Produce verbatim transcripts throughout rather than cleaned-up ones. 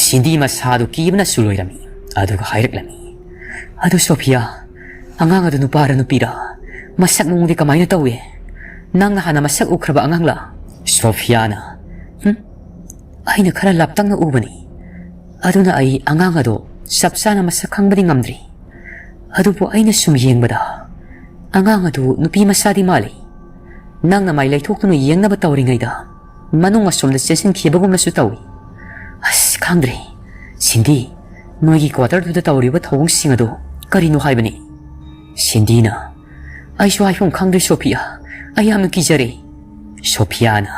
ꯁꯤꯟꯗꯤ ꯃꯁꯥꯗꯨ ꯀꯤꯕꯅꯁꯨ ꯂꯣꯏꯔꯝꯃꯤ꯫ ꯑꯗꯨꯒ ꯍꯥꯏꯔꯛꯂꯝꯃꯤ, "ꯑꯗꯨ ꯁꯣꯐꯤꯌꯥ, ꯑꯉꯥꯡ ꯑꯗꯨ ꯅꯨꯄꯥꯔ ꯅꯨꯄꯤꯔ? ꯃꯁꯛ ꯃꯑꯣꯡꯗꯤ ꯀꯃꯥꯏꯅ ꯇꯧꯏ? ꯅꯪꯅ ꯍꯥꯟꯅ ꯃꯁꯛ ꯎꯈ꯭ꯔꯕ ꯑꯉꯥꯡꯂ?" ꯁꯣꯐꯤꯌꯥꯅ, "ꯍꯨꯝ, ꯑꯩꯅ ꯈꯔ ꯂꯥꯞꯇꯛꯅ ꯎꯕꯅꯤ꯫ ꯑꯗꯨꯅ ꯑꯩ ꯑꯉꯥꯡ ꯑꯗꯣ ꯆꯞ ꯆꯥꯅ ꯃꯁꯛ ꯈꯪꯕꯗꯤ ꯉꯝꯗ꯭ꯔꯤ꯫ ꯑꯗꯨꯕꯨ ꯑꯩꯅ ꯁꯨꯝ ꯌꯦꯡꯕꯗ ꯑꯉꯥꯡ ꯑꯗꯨ ꯅꯨꯄꯤ ꯃꯆꯥꯗꯤ ꯃꯥꯜꯂꯤ꯫ ꯅꯪꯅ ꯃꯥꯏ ꯂꯩꯊꯣꯛꯇꯨꯅ ꯌꯦꯡꯅꯕ ꯇꯧꯔꯤꯉꯩꯗ ꯃꯅꯨꯡ ꯑꯁꯣꯝꯗ ꯆꯦꯟꯁꯤꯟꯈꯤꯕꯒꯨꯝꯅꯁꯨ ꯇꯧꯏ꯫ ꯑꯁ, ꯈꯪꯗ꯭ꯔꯦ꯫ ꯁꯤꯟꯗꯤ, ꯅꯣꯏꯒꯤ ꯀ꯭ꯋꯥꯇꯔꯗꯨꯗ ꯇꯧꯔꯤꯕ ꯊꯧꯑꯣꯡꯁꯤꯡ ꯑꯗꯨ ꯀꯔꯤꯅꯣ ꯍꯥꯏꯕꯅꯤ?" ꯁꯤꯟꯗꯤꯅ, "ꯑꯩꯁꯨ ꯍꯥꯏꯐꯝ ꯈꯪꯗ꯭ꯔꯦ ꯁꯣꯐꯤꯌꯥ, ꯑꯩ ꯌꯥꯝꯅ ꯀꯤꯖꯔꯦ꯫" ꯁꯣꯐꯤꯌꯥꯅ,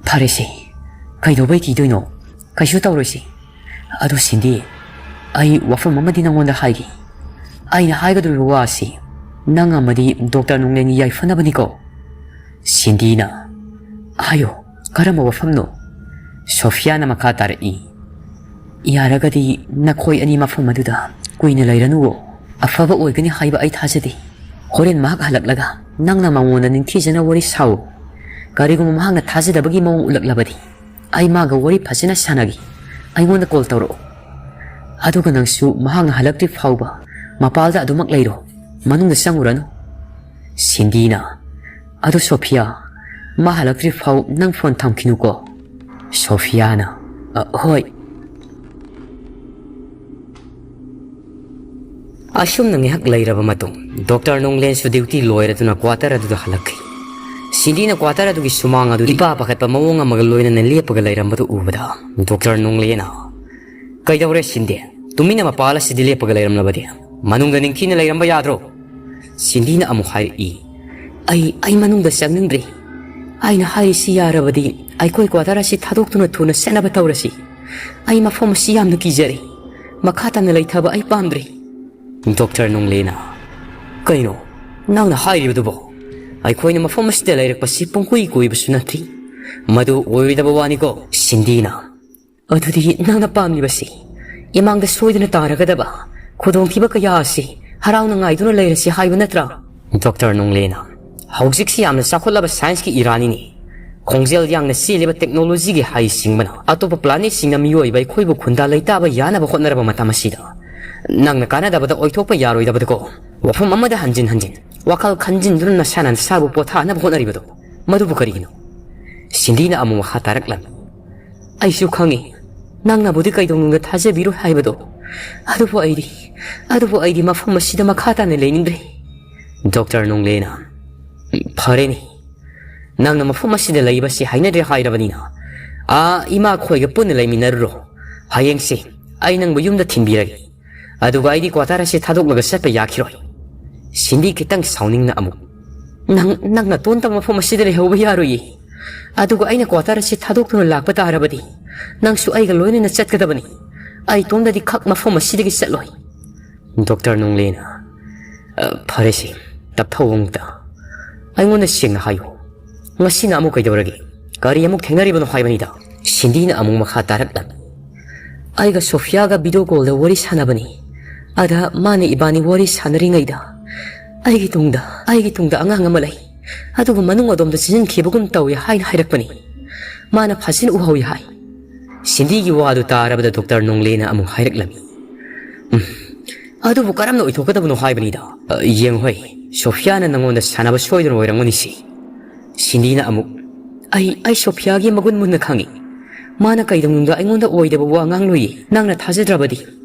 "ꯐꯔꯦꯁꯦ, ꯀꯩꯗꯧꯕꯩ ꯀꯤꯗꯣꯏꯅꯣ? ꯀꯩꯁꯨ ꯇꯧꯔꯣꯏꯁꯦ꯫ ꯑꯗꯨ ꯁꯤꯟꯗꯤ, ꯑꯩ ꯋꯥꯐꯝ ꯑꯃꯗꯤ ꯅꯪꯉꯣꯟꯗ ꯍꯥꯏꯒꯦ꯫ ꯑꯩꯅ ꯍꯥꯏꯒꯗꯧꯔꯤꯕ ꯋꯥ ꯑꯁꯤ ꯅꯪ ꯑꯃꯗꯤ ꯗꯣꯛꯇꯔ ꯅꯣꯡꯂꯦꯟꯒꯤ ꯌꯥꯏꯐꯅꯕꯅꯤꯀꯣ꯫" ꯁꯤꯟꯗꯤꯅ, "ꯍꯥꯏꯌꯣ, ꯀꯔꯝꯕ ꯋꯥꯐꯝꯅꯣ?" ꯁꯣꯐꯤꯌꯥꯅ ꯃꯈꯥ ꯇꯥꯔꯛꯏ, "ꯌꯥꯔꯒꯗꯤ ꯅꯈꯣꯏ ꯑꯅꯤ ꯃꯐꯝ ꯑꯗꯨꯗ ꯀꯨꯏꯅ ꯂꯩꯔꯅꯨꯋꯣ꯫ ꯑꯐꯕ ꯑꯣꯏꯒꯅꯤ ꯍꯥꯏꯕ ꯑꯩ ꯊꯥꯖꯗꯦ꯫ ꯍꯣꯔꯦꯟ ꯃꯍꯥꯛ ꯍꯜꯂꯛꯂꯒ ꯅꯪꯅ ꯃꯉꯣꯟꯗ ꯅꯤꯡꯊꯤꯖꯅ ꯋꯥꯔꯤ ꯁꯥꯎ꯫ ꯀꯔꯤꯒꯨꯝꯕ ꯃꯍꯥꯛꯅ ꯊꯥꯖꯗꯕꯒꯤ ꯃꯑꯣꯡ ꯎꯠꯂꯛꯂꯕꯗꯤ, ꯑꯩ ꯃꯥꯒ ꯋꯥꯔꯤ ꯐꯖꯅ ꯁꯥꯟꯅꯒꯦ꯫ ꯑꯩꯉꯣꯟꯗ ꯀꯣꯜ ꯇꯧꯔꯛꯑꯣ꯫ ꯑꯗꯨꯒ ꯅꯪꯁꯨ ꯃꯍꯥꯛꯅ ꯍꯜꯂꯛꯇ꯭ꯔꯤ ꯐꯥꯎꯕ ꯃꯄꯥꯜꯗ ꯑꯗꯨꯃꯛ ꯂꯩꯔꯣ, ꯃꯅꯨꯡꯗ ꯆꯪꯉꯨꯔꯅꯨ꯫" ꯁꯤꯟꯗꯤꯅ, "ꯑꯗꯣ ꯁꯣꯐꯤꯌꯥ, ꯃꯥ ꯍꯜꯂꯛꯇ꯭ꯔꯤ ꯐꯥꯎ ꯅꯪ ꯐꯣꯟ ꯊꯝꯈꯤꯅꯨꯀꯣ꯫" ꯁꯣꯐꯤꯌꯥꯅ, "ꯑ, ꯍꯣꯏ꯫" ꯑꯁꯨꯝꯅ ꯉꯥꯏꯍꯥꯛ ꯂꯩꯔꯕ ꯃꯇꯨꯡ, ꯗꯣꯛꯇꯔ ꯅꯣꯡꯂꯦꯟꯁꯨ ꯗ꯭ꯌꯨꯇꯤ ꯂꯣꯏꯔꯗꯨꯅ ꯀ꯭ꯋꯥꯇꯔ ꯑꯗꯨꯗ ꯍꯜꯂꯛꯈꯤ꯫ ꯁꯤꯟꯗꯤꯅ ꯀ꯭ꯋꯥꯇꯔ ꯑꯗꯨꯒꯤ ꯁꯨꯃꯥꯡ ꯑꯗꯨ ꯏꯄꯥ ꯄꯥꯈꯠꯄ ꯃꯑꯣꯡ ꯑꯃꯒ ꯂꯣꯏꯅꯅ ꯂꯦꯞꯄꯒ ꯂꯩꯔꯝꯕꯗꯨ ꯎꯕꯗ, ꯗꯣꯛꯇꯔ ꯅꯣꯡꯂꯦꯟꯅ, "ꯀꯩꯗꯧꯔꯦ ꯁꯤꯟꯗꯤ? ꯇꯨꯃꯤꯟꯅ ꯃꯄꯥꯜ ꯑꯁꯤꯗ ꯂꯦꯞꯄꯒ ꯂꯩꯔꯝꯂꯕꯗꯤ? ꯃꯅꯨꯡꯗ ꯅꯤꯡꯊꯤꯅ ꯂꯩꯔꯝꯕ ꯌꯥꯗ꯭ꯔꯣ?" ꯁꯤꯟꯗꯤꯅ ꯑꯃꯨꯛ ꯍꯥꯏꯔꯛꯏ, "ꯑꯩ, ꯑꯩ ꯃꯅꯨꯡꯗ ꯆꯪꯅꯤꯡꯗ꯭ꯔꯦ꯫ ꯑꯩꯅ ꯍꯥꯏꯔꯤꯁꯤ ꯌꯥꯔꯕꯗꯤ ꯑꯩꯈꯣꯏ ꯀ꯭ꯋꯥꯇꯔ ꯑꯁꯤ ꯊꯥꯗꯣꯛꯇꯨꯅ ꯊꯨꯅ ꯆꯠꯅꯕ ꯇꯧꯔꯁꯤ꯫ ꯑꯩ ꯃꯐꯝ ꯑꯁꯤ ꯌꯥꯝꯅ ꯀꯤꯖꯔꯦ꯫ ꯃꯈꯥ ꯇꯝꯅ ꯂꯩꯊꯕ ꯑꯩ ꯄꯥꯝꯗ꯭ꯔꯦ꯫" ꯗꯣꯛꯇꯔ ꯅꯣꯡꯂꯦꯅ, "ꯀꯩꯅꯣ ꯅꯪꯅ ꯍꯥꯏꯔꯤꯕꯗꯨꯕꯣ? ꯑꯩꯈꯣꯏꯅ ꯃꯐꯝ ꯑꯁꯤꯗ ꯂꯩꯔꯛꯄꯁꯤ ꯄꯨꯡꯀꯨꯏ ꯀꯨꯏꯕꯁꯨ ꯅꯠꯇ꯭ꯔꯤ꯫ ꯃꯗꯨ ꯑꯣꯏꯔꯣꯏꯗꯕ ꯋꯥꯅꯤꯀꯣ꯫" ꯁꯤꯟꯗꯤꯅ, "ꯑꯗꯨꯗꯤ ꯅꯪꯅ ꯄꯥꯝꯂꯤꯕꯁꯤ ꯏꯃꯥꯡꯗ ꯁꯣꯏꯗꯅ ꯇꯥꯔꯒꯗꯕ ꯈꯨꯗꯣꯡꯊꯤꯕ ꯀꯌꯥ ꯑꯁꯤ ꯍꯔꯥꯎꯅ ꯉꯥꯏꯗꯨꯅ ꯂꯩꯔꯁꯤ ꯍꯥꯏꯕ ꯅꯠꯇ꯭ꯔꯥ?" ꯗꯣꯛꯇꯔ ꯅꯣꯡꯂꯦꯅ, "ꯍꯧꯖꯤꯛꯁꯤ ꯌꯥꯝꯅ ꯆꯥꯎꯈꯠꯂꯕ ꯁꯥꯏꯟꯁꯀꯤ ꯏꯔꯥꯅꯤꯅꯤ꯫ ꯈꯣꯡꯖꯦꯜ ꯌꯥꯡꯅ ꯆꯦꯜꯂꯤꯕ ꯇꯦꯛꯅꯣꯂꯣꯖꯤꯒꯤ ꯍꯩꯁꯤꯡꯕꯅ ꯑꯇꯣꯞꯄ ꯄ꯭ꯂꯥꯅꯦꯠꯁꯤꯡꯅ ꯃꯤꯑꯣꯏꯕ ꯑꯩꯈꯣꯏꯕꯨ ꯈꯨꯟꯗꯥ ꯂꯩꯇꯥꯕ ꯌꯥꯅꯕ ꯍꯣꯠꯅꯔꯕ ꯃꯇꯝ ꯑꯁꯤꯗ, ꯅꯪꯅ ꯀꯥꯟꯅꯗꯕꯗ ꯑꯣꯏꯊꯣꯛꯄ ꯌꯥꯔꯣꯏꯗꯕꯗꯀꯣ, ꯋꯥꯐꯝ ꯑꯃꯗ ꯍꯟꯖꯤꯟ ꯍꯟꯖꯤꯟ ꯋꯥꯈꯜ ꯈꯟꯖꯤꯟꯗꯨꯅ ꯅꯁꯥꯅ ꯅꯁꯥꯕꯨ ꯄꯣꯊꯥꯅꯕ ꯍꯣꯠꯅꯔꯤꯕꯗꯣ, ꯃꯗꯨꯕꯨ ꯀꯔꯤꯒꯤꯅꯣ? ꯁꯤꯟꯗꯤꯅ ꯑꯃꯨꯛ ꯃꯈꯥ ꯇꯥꯔꯛꯂꯝꯃꯤ꯫ ꯑꯩꯁꯨ ꯈꯪꯏ, ꯅꯪꯅꯕꯨꯗꯤ ꯀꯩꯗꯧꯅꯨꯡꯗ ꯊꯥꯖꯕꯤꯔꯣꯏ ꯍꯥꯏꯕꯗꯣ꯫ ꯑꯗꯨꯕꯨ ꯑꯩꯗꯤ, ꯑꯗꯨꯕꯨ ꯑꯩꯗꯤ ꯃꯐꯝ ꯑꯁꯤꯗ ꯃꯈꯥ ꯇꯥꯅ ꯂꯩꯅꯤꯡꯗ꯭ꯔꯦ꯫ ꯗꯣꯛꯇꯔ ꯅꯣꯡꯂꯦꯅ, ꯐꯔꯦꯅꯦ, ꯅꯪꯅ ꯃꯐꯝ ꯑꯁꯤꯗ ꯂꯩꯕꯁꯤ ꯍꯩꯅꯗ꯭ꯔꯦ ꯍꯥꯏꯔꯕꯅꯤꯅ, ꯑꯥ, ꯏꯃꯥ ꯈꯣꯏꯒ ꯄꯨꯟꯅ ꯂꯩꯃꯤꯟꯅꯔꯨꯔꯣ꯫ ꯍꯌꯦꯡꯁꯦ ꯑꯩ ꯅꯪꯕꯨ ꯌꯨꯝꯗ ꯊꯤꯟꯕꯤꯔꯒꯦ꯫ ꯑꯗꯨꯒ ꯑꯩꯗꯤ ꯀ꯭ꯋꯥꯇꯔ ꯑꯁꯤ ꯊꯥꯗꯣꯛꯂꯒ ꯆꯠꯄ ꯌꯥꯈꯤꯔꯣꯏ꯫ ꯁꯤꯟꯗꯤ ꯈꯤꯇꯪ ꯁꯥꯎꯅꯤꯡꯅ ꯑꯃꯨꯛ, "ꯅꯪ, ꯅꯪ ꯅꯇꯣꯟꯇ ꯃꯐꯝ ꯑꯁꯤꯗ ꯂꯩꯍꯧꯕ ꯌꯥꯔꯣꯏꯌꯦ꯫ ꯑꯗꯨꯒ ꯑꯩꯅ ꯀ꯭ꯋꯥꯇꯔ ꯑꯁꯤ ꯊꯥꯗꯣꯛꯇꯨꯅ ꯂꯥꯛꯄ ꯇꯥꯔꯕꯗꯤ ꯅꯪꯁꯨ ꯑꯩꯒ ꯂꯣꯏꯅꯅ ꯆꯠꯀꯗꯕꯅꯤ꯫ ꯑꯩ ꯏꯇꯣꯝꯗꯗꯤ ꯈꯛ ꯃꯐꯝ ꯑꯁꯤꯗꯒꯤ ꯆꯠꯂꯣꯏ"꯫ ꯗꯣꯛꯇꯔ ꯅꯣꯡꯂꯦꯅ, "ꯑ, ꯐꯔꯦꯁꯦ, ꯇꯞꯊꯧ ꯑꯃꯨꯛꯇ꯫ ꯑꯩꯉꯣꯟꯗ ꯁꯦꯡꯅ ꯍꯥꯏꯌꯨ꯫ ꯉꯁꯤꯅ ꯑꯃꯨꯛ ꯀꯩꯗꯧꯔꯒꯦ? ꯀꯔꯤ ꯑꯃꯨꯛ ꯊꯦꯡꯅꯔꯤꯕꯅꯣ ꯍꯥꯏꯕꯅꯤꯗ?" ꯁꯤꯟꯗꯤꯅ ꯑꯃꯨꯛ ꯃꯈꯥ ꯇꯥꯔꯛꯂꯝꯃꯤ꯫ "ꯑꯩꯒ ꯁꯣꯐꯤꯌꯥꯒ ꯚꯤꯗꯤꯑꯣ ꯀꯣꯜꯗ ꯋꯥꯔꯤ ꯁꯥꯟꯅꯕꯅꯤ꯫ ꯑꯗ ꯃꯥꯅ ꯏꯕꯥꯅꯤ ꯋꯥꯔꯤ ꯁꯥꯟꯅꯔꯤꯉꯩꯗ ꯑꯩꯒꯤ ꯇꯨꯡꯗ, ꯑꯩꯒꯤ ꯇꯨꯡꯗ ꯑꯉꯥꯡ ꯑꯃ ꯂꯩ꯫ ꯑꯗꯨꯒ ꯃꯅꯨꯡ ꯑꯗꯣꯝꯗ ꯆꯦꯟꯁꯤꯟꯈꯤꯕꯒꯨꯝ ꯇꯧꯏ ꯍꯥꯏꯅ ꯍꯥꯏꯔꯛꯄꯅꯤ꯫ ꯃꯥꯅ ꯐꯖꯅ ꯎꯍꯧꯏ" ꯍꯥꯏ꯫ ꯁꯤꯟꯗꯤꯒꯤ ꯋꯥꯗꯨ ꯇꯥꯔꯕꯗ ꯗꯣꯛꯇꯔ ꯅꯣꯡꯂꯦꯅ ꯑꯃꯨꯛ ꯍꯥꯏꯔꯛꯂꯝꯃꯤ꯫ "ꯎꯝ, ꯑꯗꯨꯕꯨ ꯀꯔꯝꯅ ꯑꯣꯏꯊꯣꯛꯀꯗꯕꯅꯣ ꯍꯥꯏꯕꯅꯤꯗ? ꯑ, ꯌꯦꯡꯉꯨ ꯍꯩ, ꯁꯣꯐꯤꯌꯥꯅ ꯅꯪꯉꯣꯟꯗ ꯁꯥꯟꯅꯕ ꯁꯣꯏꯗꯅ ꯑꯣꯏꯔꯝꯒꯅꯤꯁꯤ"꯫ ꯁꯤꯟꯗꯤꯅ ꯑꯃꯨꯛ, "ꯑꯩ, ꯑꯩ ꯁꯣꯐꯤꯌꯥꯒꯤ ꯃꯒꯨꯟ ꯃꯨꯟꯅ ꯈꯪꯏ꯫ ꯃꯥꯅ ꯀꯩꯗꯧꯅꯨꯡꯗ ꯑꯩꯉꯣꯟꯗ ꯑꯣꯏꯗꯕ ꯋꯥ ꯉꯥꯡꯂꯣꯏꯌꯦ꯫ ꯅꯪꯅ ꯊꯥꯖꯗ꯭ꯔꯕꯗꯤ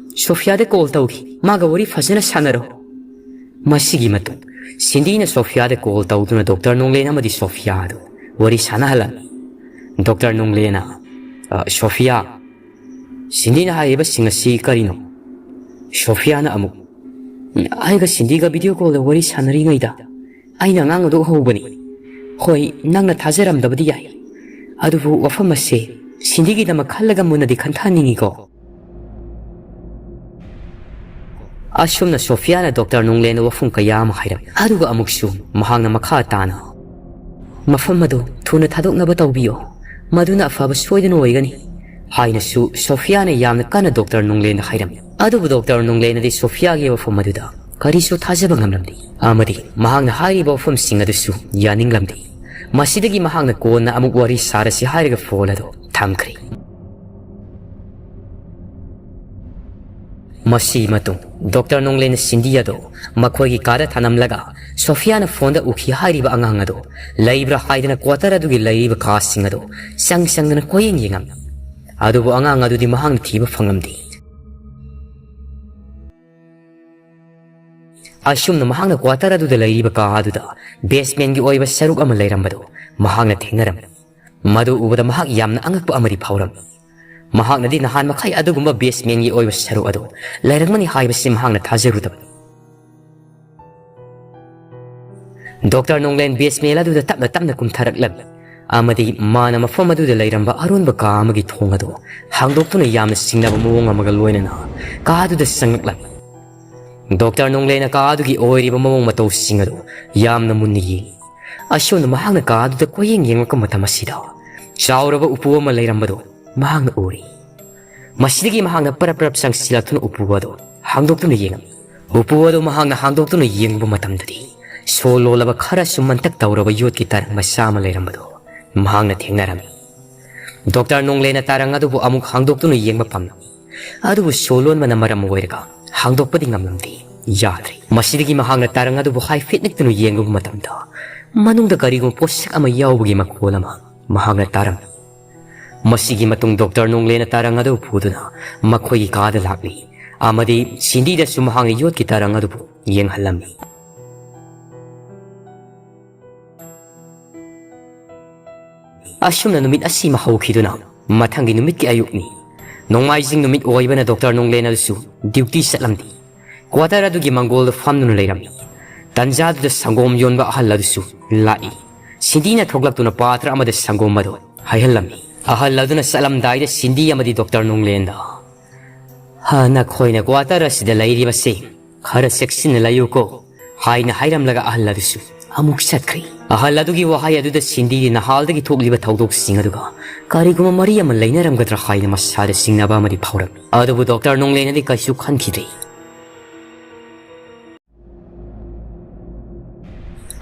ꯁꯣꯐꯤꯌꯥꯗ ꯀꯣꯜ ꯇꯧꯈꯤ꯫ ꯃꯥꯒ ꯋꯥꯔꯤ ꯐꯖꯅ ꯁꯥꯟꯅꯔꯣ"꯫ ꯃꯁꯤꯒꯤ ꯃꯇꯨꯡ ꯁꯤꯟꯗꯤꯅ ꯁꯣꯐꯤꯌꯥꯗ ꯀꯣꯜ ꯇꯧꯗꯨꯅ ꯗꯣꯛꯇꯔ ꯅꯣꯡꯂꯦꯟ ꯑꯃꯗꯤ ꯁꯣꯐꯤꯌꯥ ꯑꯗꯨ ꯋꯥꯔꯤ ꯁꯥꯟꯅꯍꯜꯂꯝꯃꯤ꯫ ꯗꯣꯛꯇꯔ ꯅꯣꯡꯂꯦꯟꯅ, "ꯑ, ꯁꯣꯐꯤꯌꯥ, ꯁꯤꯟꯗꯤꯅ ꯍꯥꯏꯔꯤꯕꯁꯤꯡ ꯑꯁꯤ ꯀꯔꯤꯅꯣ?" ꯁꯣꯐꯤꯌꯥꯅ ꯑꯃꯨꯛ, "ꯑꯩꯒ ꯁꯤꯟꯗꯤꯒ ꯚꯤꯗꯤꯑꯣ ꯀꯣꯜꯗ ꯋꯥꯔꯤ ꯁꯥꯟꯅꯔꯤꯉꯩꯗ ꯑꯩꯅ ꯑꯉꯥꯡ ꯑꯗꯨ ꯎꯍꯧꯕꯅꯤ꯫ ꯍꯣꯏ, ꯅꯪꯅ ꯊꯥꯖꯔꯝꯗꯕꯗꯤ ꯌꯥꯏ, ꯑꯗꯨꯕꯨ ꯋꯥꯐꯝ ꯑꯁꯦ ꯁꯤꯟꯗꯤꯒꯤꯗꯃꯛ ꯈꯜꯂꯒ ꯃꯨꯟꯅꯗꯤ ꯈꯟꯊꯍꯟꯅꯤꯡꯉꯤꯀꯣ"꯫ ꯑꯁꯨꯝꯅ ꯁꯣꯐꯤꯌꯥꯅ ꯗꯣꯛꯇꯔ ꯅꯣꯡꯂꯦꯟꯗ ꯋꯥꯐꯝ ꯀꯌꯥ ꯑꯃ ꯍꯥꯏꯔꯝꯃꯤ꯫ ꯑꯗꯨꯒ ꯑꯃꯨꯛꯁꯨ ꯃꯍꯥꯛꯅ ꯃꯈꯥ ꯇꯥꯅ, "ꯃꯐꯝ ꯑꯗꯨ ꯊꯨꯅ ꯊꯥꯗꯣꯛꯅꯕ ꯇꯧꯕꯤꯌꯨ, ꯃꯗꯨꯅ ꯑꯐꯕ ꯁꯣꯏꯗꯅ ꯑꯣꯏꯒꯅꯤ" ꯍꯥꯏꯅꯁꯨ ꯁꯣꯐꯤꯌꯥꯅ ꯌꯥꯝꯅ ꯀꯟꯅ ꯗꯣꯛꯇꯔ ꯅꯣꯡꯂꯦꯟꯗ ꯍꯥꯏꯔꯝꯃꯤ꯫ ꯑꯗꯨꯕꯨ ꯗꯣꯛꯇꯔ ꯅꯣꯡꯂꯦꯟꯅꯗꯤ ꯁꯣꯐꯤꯌꯥꯒꯤ ꯋꯥꯐꯝ ꯑꯗꯨꯗ ꯀꯔꯤꯁꯨ ꯊꯥꯖꯕ ꯉꯝꯂꯝꯗꯦ, ꯑꯃꯗꯤ ꯃꯍꯥꯛꯅ ꯍꯥꯏꯔꯤꯕ ꯋꯥꯐꯝꯁꯤꯡ ꯑꯗꯨꯁꯨ ꯌꯥꯅꯤꯡꯂꯝꯗꯦ꯫ ꯃꯁꯤꯗꯒꯤ ꯃꯍꯥꯛꯅ ꯀꯣꯟꯅ ꯑꯃꯨꯛ ꯋꯥꯔꯤ ꯁꯥꯔꯁꯤ ꯍꯥꯏꯔꯒ ꯐꯣꯟ ꯑꯗꯨ ꯊꯝꯈ꯭ꯔꯦ꯫ ꯃꯁꯤꯒꯤ ꯃꯇꯨꯡ ꯗꯣꯛꯇꯔ ꯅꯣꯡꯂꯦꯟꯅ ꯁꯤꯟꯗꯤ ꯑꯗꯨ ꯃꯈꯣꯏꯒꯤ ꯀꯥꯗ ꯊꯅꯝꯂꯒ ꯁꯣꯐꯤꯌꯥꯅ ꯐꯣꯟꯗ ꯎꯈꯤ ꯍꯥꯏꯔꯤꯕ ꯑꯉꯥꯡ ꯑꯗꯨ ꯂꯩꯕ꯭ꯔꯥ ꯍꯥꯏꯗꯅ ꯀ꯭ꯋꯥꯇꯔ ꯑꯗꯨꯒꯤ ꯂꯩꯔꯤꯕ ꯀꯥꯁꯤꯡ ꯑꯗꯨ ꯆꯪ ꯆꯪꯗꯅ ꯀꯣꯏꯌꯦꯡ ꯌꯦꯡꯉꯝꯃꯤ꯫ ꯑꯗꯨꯕꯨ ꯑꯉꯥꯡ ꯑꯗꯨꯗꯤ ꯃꯍꯥꯛꯅ ꯊꯤꯕ ꯐꯪꯂꯝꯗꯦ꯫ ꯑꯁꯨꯝꯅ ꯃꯍꯥꯛꯅ ꯀ꯭ꯋꯥꯇꯔ ꯑꯗꯨꯗ ꯂꯩꯔꯤꯕ ꯀꯥ ꯑꯗꯨꯗ ꯕꯦꯁꯃꯦꯟꯒꯤ ꯑꯣꯏꯕ ꯁꯔꯨꯛ ꯑꯃ ꯂꯩꯔꯝꯕꯗꯨ ꯃꯍꯥꯛꯅ ꯊꯦꯡꯅꯔꯝꯃꯤ꯫ ꯃꯗꯨ ꯎꯕꯗ ꯃꯍꯥꯛ ꯌꯥꯝꯅ ꯑꯉꯛꯄ ꯑꯃꯗꯤ ꯐꯥꯎꯔꯝꯃꯤ꯫ ꯃꯍꯥꯛꯅꯗꯤ ꯅꯍꯥꯟ ꯃꯈꯩ ꯑꯗꯨꯒꯨꯝꯕ ꯕꯦꯁꯃꯦꯟꯒꯤ ꯑꯣꯏꯕ ꯁꯔꯨꯛ ꯑꯗꯨ ꯂꯩꯔꯝꯒꯅꯤ ꯍꯥꯏꯕꯁꯤ ꯃꯍꯥꯛꯅ ꯊꯥꯖꯔꯨꯗꯕꯅꯤ꯫ ꯗꯣꯛꯇꯔ ꯅꯣꯡꯂꯦꯟ ꯕꯦꯁꯃꯦꯟ ꯑꯗꯨꯗ ꯇꯞꯅ ꯇꯞꯅ ꯀꯨꯝꯊꯔꯛꯂꯝꯃꯤ ꯑꯃꯗꯤ ꯃꯥꯅ ꯃꯐꯝ ꯑꯗꯨꯗ ꯂꯩꯔꯝꯕ ꯑꯔꯣꯟꯕ ꯀꯥ ꯑꯃꯒꯤ ꯊꯣꯡ ꯑꯗꯨ ꯍꯥꯡꯗꯣꯛꯇꯨꯅ ꯌꯥꯝꯅ ꯁꯤꯡꯅꯕ ꯃꯑꯣꯡ ꯑꯃꯒ ꯂꯣꯏꯅꯅ ꯀꯥ ꯑꯗꯨꯗ ꯆꯪꯂꯛꯂꯝꯃꯤ꯫ ꯗꯣꯛꯇꯔ ꯅꯣꯡꯂꯦꯟꯅ ꯀꯥ ꯑꯗꯨꯒꯤ ꯑꯣꯏꯔꯤꯕ ꯃꯑꯣꯡ ꯃꯇꯧꯁꯤꯡ ꯑꯗꯨ ꯌꯥꯝꯅ ꯃꯨꯟꯅ ꯌꯦꯡꯉꯤ꯫ ꯑꯁꯨꯝꯅ ꯃꯍꯥꯛꯅ ꯀꯥ ꯑꯗꯨꯗ ꯀꯣꯏꯌꯦꯡ ꯌꯦꯡꯂꯛꯄ ꯃꯇꯝ ꯑꯁꯤꯗ ꯆꯥꯎꯔꯕ ꯎꯄꯨ ꯑꯃ ꯂꯩꯔꯝꯕꯗꯨ ꯃꯍꯥꯛꯅ ꯎꯔꯤ꯫ ꯃꯁꯤꯗꯒꯤ ꯃꯍꯥꯛꯅ ꯄꯔꯞ ꯄꯔꯞ ꯆꯪꯁꯤꯜꯂꯛꯇꯨꯅ ꯎꯄꯨ ꯑꯗꯨ ꯍꯥꯡꯗꯣꯛꯇꯨꯅ ꯌꯦꯡꯉꯝꯃꯤ꯫ ꯎꯄꯨ ꯑꯗꯨ ꯃꯍꯥꯛꯅ ꯍꯥꯡꯗꯣꯛꯇꯨꯅ ꯌꯦꯡꯕ ꯃꯇꯝꯗꯗꯤ ꯁꯣ ꯂꯣꯜꯂꯕ ꯈꯔꯁꯨ ꯃꯟꯇꯛ ꯇꯧꯔꯕ ꯌꯣꯠꯀꯤ ꯇꯔꯪ ꯃꯆꯥ ꯑꯃ ꯂꯩꯔꯝꯕꯗꯨ ꯃꯍꯥꯛꯅ ꯊꯦꯡꯅꯔꯝꯃꯤ꯫ ꯗꯣꯛꯇꯔ ꯅꯣꯡꯂꯦꯅ ꯇꯔꯪ ꯑꯗꯨꯕꯨ ꯑꯃꯨꯛ ꯍꯥꯡꯗꯣꯛꯇꯨꯅ ꯌꯦꯡꯕ ꯄꯥꯝꯂꯝꯃꯤ꯫ ꯑꯗꯨꯕꯨ ꯁꯣ ꯂꯣꯟꯕꯅ ꯃꯔꯝ ꯑꯣꯏꯔꯒ ꯍꯥꯡꯗꯣꯛꯄꯗꯤ ꯉꯝꯂꯝꯗꯦ꯫ ꯌꯥꯗ꯭ꯔꯦ꯫ ꯃꯁꯤꯗꯒꯤ ꯃꯍꯥꯛꯅ ꯇꯔꯪ ꯑꯗꯨꯕꯨ ꯍꯥꯏꯐꯦꯠ ꯅꯤꯛꯇꯨꯅ ꯌꯦꯡꯂꯨꯕ ꯃꯇꯝꯗ ꯃꯅꯨꯡꯗ ꯀꯔꯤꯒꯨꯝꯕ ꯄꯣꯠꯁꯛ ꯑꯃ ꯌꯥꯎꯕꯒꯤ ꯃꯈꯣꯜ ꯑꯃ ꯃꯍꯥꯛꯅ ꯇꯥꯔꯝꯃꯤ꯫ ꯃꯁꯤꯒꯤ ꯃꯇꯨꯡ ꯗꯣꯛꯇꯔ ꯅꯣꯡꯂꯦꯅ ꯇꯔꯪ ꯑꯗꯨ ꯄꯨꯗꯨꯅ ꯃꯈꯣꯏꯒꯤ ꯀꯥꯗ ꯂꯥꯛꯂꯤ ꯑꯃꯗꯤ ꯁꯤꯟꯗꯤꯗꯁꯨ ꯃꯍꯥꯛꯅ ꯌꯣꯠꯀꯤ ꯇꯔꯪ ꯑꯗꯨꯕꯨ ꯌꯦꯡꯍꯜꯂꯝꯃꯤ꯫ ꯑꯁꯨꯝꯅ ꯅꯨꯃꯤꯠ ꯑꯁꯤꯃ ꯍꯧꯈꯤꯗꯨꯅ ꯃꯊꯪꯒꯤ ꯅꯨꯃꯤꯠꯀꯤ ꯑꯌꯨꯛꯅꯤ꯫ ꯅꯣꯡꯃꯥꯏꯖꯤꯡ ꯅꯨꯃꯤꯠ ꯑꯣꯏꯕꯅ ꯗꯣꯛꯇꯔ ꯅꯣꯡꯂꯦꯟ ꯑꯗꯨꯁꯨ ꯗ꯭ꯌꯨꯇꯤ ꯆꯠꯂꯝꯗꯦ꯫ ꯀ꯭ꯋꯥꯇꯔ ꯑꯗꯨꯒꯤ ꯃꯪꯒꯣꯜꯗ ꯐꯝꯗꯨꯅ ꯂꯩꯔꯝꯃꯤ꯫ ꯇꯟꯖꯥꯗꯨꯗ ꯁꯪꯒꯣꯝ ꯌꯣꯟꯕ ꯑꯍꯜ ꯑꯗꯨꯁꯨ ꯂꯥꯛꯏ꯫ ꯁꯤꯟꯗꯤꯅ ꯊꯣꯛꯂꯛꯇꯨꯅ ꯄꯥꯇ꯭ꯔ ꯑꯃꯗ ꯁꯪꯒꯣꯝ ꯑꯗꯨ ꯍꯩꯍꯜꯂꯝꯃꯤ꯫ ꯑꯍꯜ ꯑꯗꯨꯅ ꯆꯠꯂꯝꯗꯥꯏꯗ ꯁꯤꯟꯗꯤ ꯑꯃꯗꯤ ꯗꯣꯛꯇꯔ ꯅꯣꯡꯂꯦꯟꯗ, "ꯍꯥ, ꯅꯈꯣꯏꯅ ꯀ꯭ꯋꯥꯇꯔ ꯑꯁꯤꯗ ꯂꯩꯔꯤꯕꯁꯤ ꯈꯔ ꯆꯦꯛꯁꯤꯟꯅ ꯂꯩꯌꯨꯀꯣ" ꯍꯥꯏꯅ ꯍꯥꯏꯔꯝꯂꯒ ꯑꯍꯜ ꯑꯗꯨꯁꯨ ꯑꯃꯨꯛ ꯆꯠꯈ꯭ꯔꯦ꯫ ꯑꯍꯜ ꯑꯗꯨꯒꯤ ꯋꯥꯍꯩ ꯑꯗꯨꯗ ꯁꯤꯟꯗꯤꯗꯤ ꯅꯍꯥꯜꯗꯒꯤ ꯊꯣꯛꯂꯤꯕ ꯊꯧꯗꯣꯛꯁꯤꯡ ꯑꯗꯨꯒ ꯀꯔꯤꯒꯨꯝꯕ ꯃꯔꯤ ꯑꯃ ꯂꯩꯅꯔꯝꯒꯗ꯭ꯔꯥ ꯍꯥꯏꯅ ꯃꯁꯥꯗ ꯆꯤꯡꯅꯕ ꯑꯃꯗꯤ ꯐꯥꯎꯔꯝꯃꯤ꯫ ꯑꯗꯨꯕꯨ ꯗꯣꯛꯇꯔ ꯅꯣꯡꯂꯦꯟꯅꯗꯤ ꯀꯩꯁꯨ ꯈꯟꯈꯤꯗ꯭ꯔꯦ꯫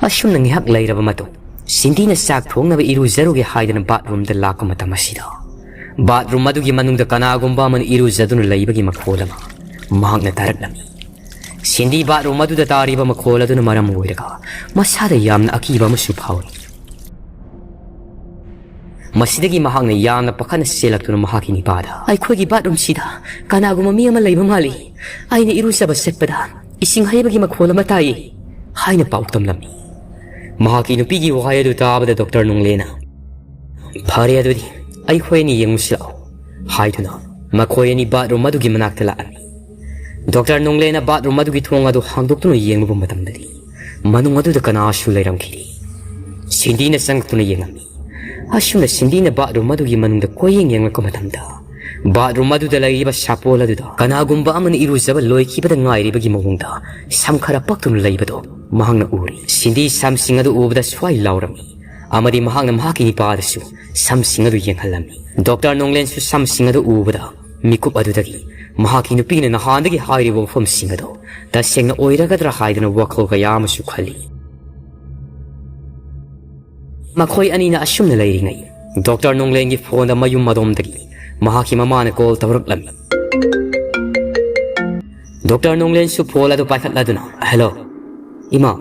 ꯑꯁꯨꯝꯅ ꯉꯥꯏꯍꯥꯛ ꯂꯩꯔꯕ ꯃꯇꯨꯡ ꯁꯤꯟꯗꯤꯅ ꯆꯥꯛ ꯊꯣꯡꯅꯕ ꯏꯔꯨꯖꯔꯨꯒꯦ ꯍꯥꯏꯗꯨꯅ ꯕꯥꯠꯔꯨꯝꯗ ꯂꯥꯛꯄ ꯃꯇꯝ ꯑꯁꯤꯗ, ꯕꯥꯠꯔꯨꯝ ꯑꯗꯨꯒꯤ ꯃꯅꯨꯡꯗ ꯀꯅꯥꯒꯨꯝꯕ ꯑꯃꯅ ꯏꯔꯨꯖꯗꯨꯅ ꯂꯩꯕꯒꯤ ꯃꯈꯣꯜ ꯑꯃ ꯃꯍꯥꯛꯅ ꯇꯥꯔꯛꯂꯝꯃꯤ꯫ ꯁꯤꯟꯗꯤ ꯕꯥꯠꯔꯨꯝ ꯑꯗꯨꯗ ꯇꯥꯔꯤꯕ ꯃꯈꯣꯜ ꯑꯗꯨꯅ ꯃꯔꯝ ꯑꯣꯏꯔꯒ ꯃꯁꯥꯗ ꯌꯥꯝꯅ ꯑꯀꯤꯕ ꯑꯃꯁꯨ ꯐꯥꯎꯔꯤ꯫ ꯃꯁꯤꯗꯒꯤ ꯃꯍꯥꯛꯅ ꯌꯥꯝꯅ ꯄꯥꯈꯠꯅ ꯆꯦꯜꯂꯛꯇꯨꯅ ꯃꯍꯥꯛꯀꯤ ꯅꯤꯄꯥꯗ, "ꯑꯩꯈꯣꯏꯒꯤ ꯕꯥꯠꯔꯨꯝꯁꯤꯗ ꯀꯅꯥꯒꯨꯝꯕ ꯃꯤ ꯑꯃ ꯂꯩꯕ ꯃꯥꯜꯂꯤ꯫ ꯑꯩꯅ ꯏꯔꯨꯖꯕ ꯆꯠꯄꯗ ꯏꯁꯤꯡ ꯍꯩꯕꯒꯤ ꯃꯈꯣꯜ ꯑꯃ ꯇꯥꯏꯌꯦ," ꯍꯥꯏꯅ ꯄꯥꯎ ꯇꯝꯂꯝꯃꯤ꯫ ꯃꯍꯥꯛꯀꯤ ꯅꯨꯄꯤꯒꯤ ꯋꯥꯍꯩ ꯑꯗꯨ ꯇꯥꯕꯗ ꯗꯣꯛꯇꯔ ꯅꯣꯡꯂꯦꯅ, "ꯐꯔꯦ, ꯑꯗꯨꯗꯤ ꯑꯩꯈꯣꯏ ꯑꯅꯤ ꯌꯦꯡꯉꯨꯁꯤ ꯂꯥꯛꯑꯣ," ꯍꯥꯏꯗꯨꯅ ꯃꯈꯣꯏ ꯑꯅꯤ ꯕꯥꯠꯔꯨꯝ ꯑꯗꯨꯒꯤ ꯃꯅꯥꯛꯇ ꯂꯥꯛꯑꯝꯃꯤ꯫ ꯗꯣꯛꯇꯔ ꯅꯣꯡꯂꯦꯅ ꯕꯥꯠꯔꯨꯝ ꯑꯗꯨꯒꯤ ꯊꯣꯡ ꯑꯗꯨ ꯍꯥꯡꯗꯣꯛꯇꯨꯅ ꯌꯦꯡꯂꯨꯕ ꯃꯇꯝꯗꯗꯤ, ꯃꯅꯨꯡ ꯑꯗꯨꯗ ꯀꯅꯥꯁꯨ ꯂꯩꯔꯝꯈꯤꯗꯦ꯫ ꯁꯤꯟꯗꯤꯅ ꯆꯪꯂꯛꯇꯨꯅ ꯌꯦꯡꯉꯝꯃꯤ꯫ ꯑꯁꯨꯝꯅ ꯁꯤꯟꯗꯤꯅ ꯕꯥꯠꯔꯨꯝ ꯑꯗꯨꯒꯤ ꯃꯅꯨꯡꯗ ꯀꯣꯏꯌꯦꯡ ꯌꯦꯡꯂꯛꯄ ꯃꯇꯝꯗ, ꯕꯥꯠꯔꯨꯝ ꯑꯗꯨꯗ ꯂꯩꯔꯤꯕ ꯁꯥꯄꯣꯜ ꯑꯗꯨꯗ ꯀꯅꯥꯒꯨꯝꯕ ꯑꯃꯅ ꯏꯔꯨꯖꯕ ꯂꯣꯏꯈꯤꯕꯗ ꯉꯥꯏꯔꯤꯕꯒꯤ ꯃꯑꯣꯡꯗ ꯁꯝ ꯈꯔ ꯄꯛꯇꯨꯅ ꯂꯩꯕꯗꯨ ꯃꯍꯥꯛꯅ ꯎꯔꯤ꯫ ꯁꯤꯟꯗꯤ ꯁꯝꯁꯤꯡ ꯑꯗꯨ ꯎꯕꯗ ꯁ꯭ꯋꯥꯏ ꯂꯥꯎꯔꯝꯃꯤ ꯑꯃꯗꯤ ꯃꯍꯥꯛꯅ ꯃꯍꯥꯛꯀꯤ ꯅꯤꯄꯥꯗꯁꯨ ꯁꯝꯁꯤꯡ ꯑꯗꯨ ꯌꯦꯡꯍꯜꯂꯝꯃꯤ꯫ ꯗꯣꯛꯇꯔ ꯅꯣꯡꯂꯦꯟꯁꯨ ꯁꯝꯁꯤꯡ ꯑꯗꯨ ꯎꯕꯗ ꯃꯤꯀꯨꯞ ꯑꯗꯨꯗꯒꯤ ꯃꯍꯥꯛꯀꯤ ꯅꯨꯄꯤꯅ ꯅꯍꯥꯟꯗꯒꯤ ꯍꯥꯏꯔꯤꯕ ꯋꯥꯐꯝꯁꯤꯡ ꯑꯗꯨ ꯇꯁꯦꯡꯅ ꯑꯣꯏꯔꯒꯗ꯭ꯔꯥ ꯍꯥꯏꯗꯨꯅ ꯋꯥꯈꯜ ꯀꯌꯥ ꯑꯃꯁꯨ ꯈꯜꯂꯤ꯫ ꯃꯈꯣꯏ ꯑꯅꯤꯅ ꯑꯁꯨꯝꯅ ꯂꯩꯔꯤꯉꯩ, ꯗꯣꯛꯇꯔ ꯅꯣꯡꯂꯦꯟꯒꯤ ꯐꯣꯟꯗ ꯃꯌꯨꯝ ꯑꯗꯣꯝꯗꯒꯤ ꯃꯍꯥꯛꯀꯤ ꯃꯃꯥꯅ ꯀꯣꯜ ꯇꯧꯔꯛꯂꯝꯃꯤ꯫ ꯗꯣꯛꯇꯔ ꯅꯣꯡꯂꯦꯟꯁꯨ ꯐꯣꯟ ꯑꯗꯨ ꯄꯥꯏꯈꯠꯂꯗꯨꯅ, "ꯍꯦꯜꯂꯣ, ꯏꯃꯥ,